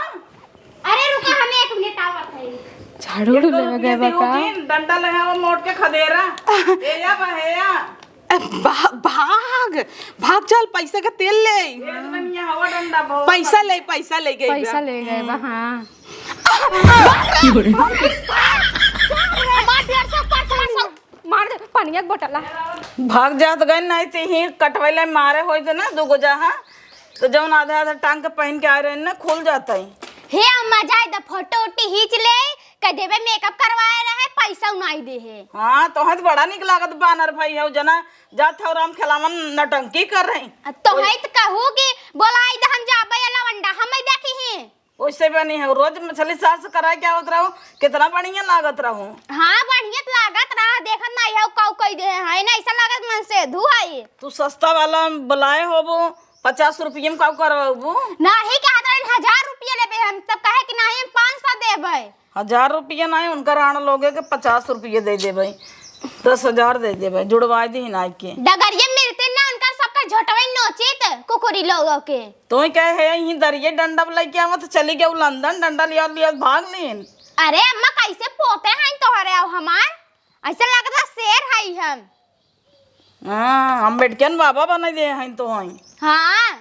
अरे रुका, हमें एक मिनट आवत है। झाड़ू एक उड़ू तो लेवे रुपया गए बा देहू का? जिन, डंडा लगावा मोट के खदेरा। ए या बा, हे या। ए, भा-, भाग, भाग चल, पैसा का तेल ले। ए, तो मैंने यहाँ हवा डंडा बहुत पैसा ले, पैसा ले गए पैसा बा। ले गए बा, हाँ। मार दे, मार दे, मार दे, मार दे, पनिया के बोतला। भाग जात गए, नहीं तो ही कटवैले मारे होई तो ना, दू गो जहाँ। तो जौन आधे आधे टांग के पहन के आए रहे ना, खुल जाता ही। हे अम्मा, जाए द, फोटो उटी खींच ले, कह देबे मेकअप करवाए रहे, पैसा उनाई दे है। हाँ, तोहे तो बड़ा निक लागत बानर भाई है, जना जात हो राम खेलावन नटंकी कर रही। आ, तोहे तो कहू कि बोलाई द, हम जाबे या लवंडा, हम ही देखी ही। वैसे बनी है, रोज मछली सास कराए क्या होत रहो, कितना बढ़िया लागत रहो। हाँ, बढ़िया तो लागत रहा, देखत नहीं हो काऊ कई दे है ना, ऐसा लागत मन से धुआई। तू सस्ता वाला बुलाए होबो, पचास रुपये में काऊ करवाबो? नहीं कहत रहन, हजार रुपये लेबे हम, तब कहे कि नहीं, हम पाँच सौ देबे। हजार रुपये नहीं, उनका राण लोगे के पचास रुपये दे देबे, दस हजार दे देबे, जुड़वाए दी नाई के। डगरिये मिलते ना, उनका सबका झोटवे नोचित कुकुरी लोगों के। तो ही कहे है, यहीं दरिये डंडा लेके आवा, तो चली गया लंदन, डंडा लिया, लिया भाग लीन। अरे अम्मा, कैसे पोते हैं तोहरे, आओ हमार, ऐसा लगता शेर है हम। हाँ, हम बेटकियन बाबा बना दे हैं तो हैं। हाँ,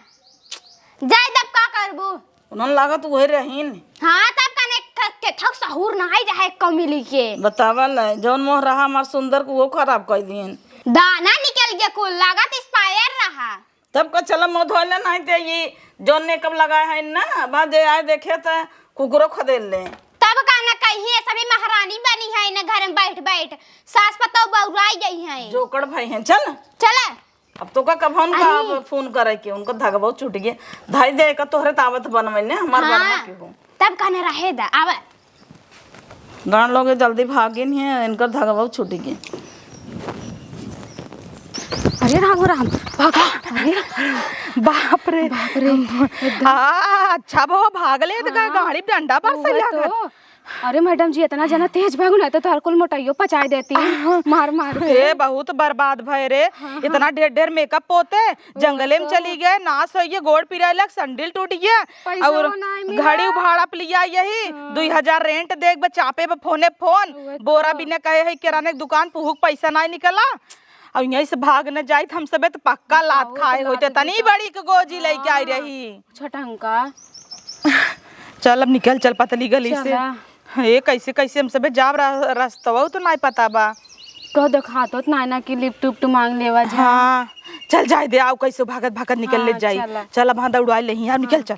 जाए तब का करबू? उन्हन लागत उहे रहीन। हाँ, तब कने क-, के ठक सहूर नहीं रहे कमिली के। बतावा ले, जौन मोह रहा हमार सुंदर को वो खराब कर दिहन। दाना निकल गया कुल, लागत expire रहा। तब का चला मुँह धोले नहीं ते ये जौन मेकअप लगाए है ना, बाद जे आए देखे त कुकुरो खदेल ले। तब का ना कहिए सभी महारानी बनी है ना घर में बैठ बैठ, सास पतोह बउराई गई है। जोकड़ भाई हैं, चल। चला। अब तो का कब हम का अरे। अब फोन करे के, उनका धगबो छूट गए। धाई दे का तोहरे तावत बनवे ने, हमार हाँ। बनवा के हो। तब का ना रहे दा, आवे। गान लोग जल्दी भागिन है, इनकर धगबो छूट गए। अरे राम, राम, भागा। अरे बाप रे। बाप रे। आ, अच्छा बा, भाग ले, तो का हाँ। गाड़ी डंडा पर से उहे लागत। तो। अरे मैडम जी, इतना जना तेज भागो ना, तो तोहर कुल मोटाइयो पचाए देती, मार मार के। ए, बहुत बर्बाद भय रे। हाँ, हाँ। इतना ढेर ढेर मेकअप पोते, जंगले में तो। चली गए, नाश होइए, गोड़ पिराए लग, संडिल टूट गया, पैसा और नाहीं मिला। घड़ी भाड़ा पे लिया यही, हाँ। दुई हजार रेंट देख बे, चापे बे फोने फोन, उहे तो। बोरा बिना कहे है किराने की दुकान पुहुक पैसा नाहीं निकला, और यहीं से भाग न जाइत हम सबे तो पक्का लात बताओ, खाए तो होते। लात तनी तो बड़ी के गोजी लेके आई हाँ। रही। छटंका। चल अब निकल, चल पतली गली से। चला। ए, कैसे कैसे हम सबे जाब रा-, रस्तवा तो नाहीं पता बा। कह देखात होत नाहीं ना कि लिफ्ट उफ्ट मांग लेवा जा। हाँ, चल जाए दे, आओ कैसे भागत भागत निकल ले हाँ, जाई। चला। चल अब हाँ दौड़ाए ले ही, आओ निकल हाँ। चल।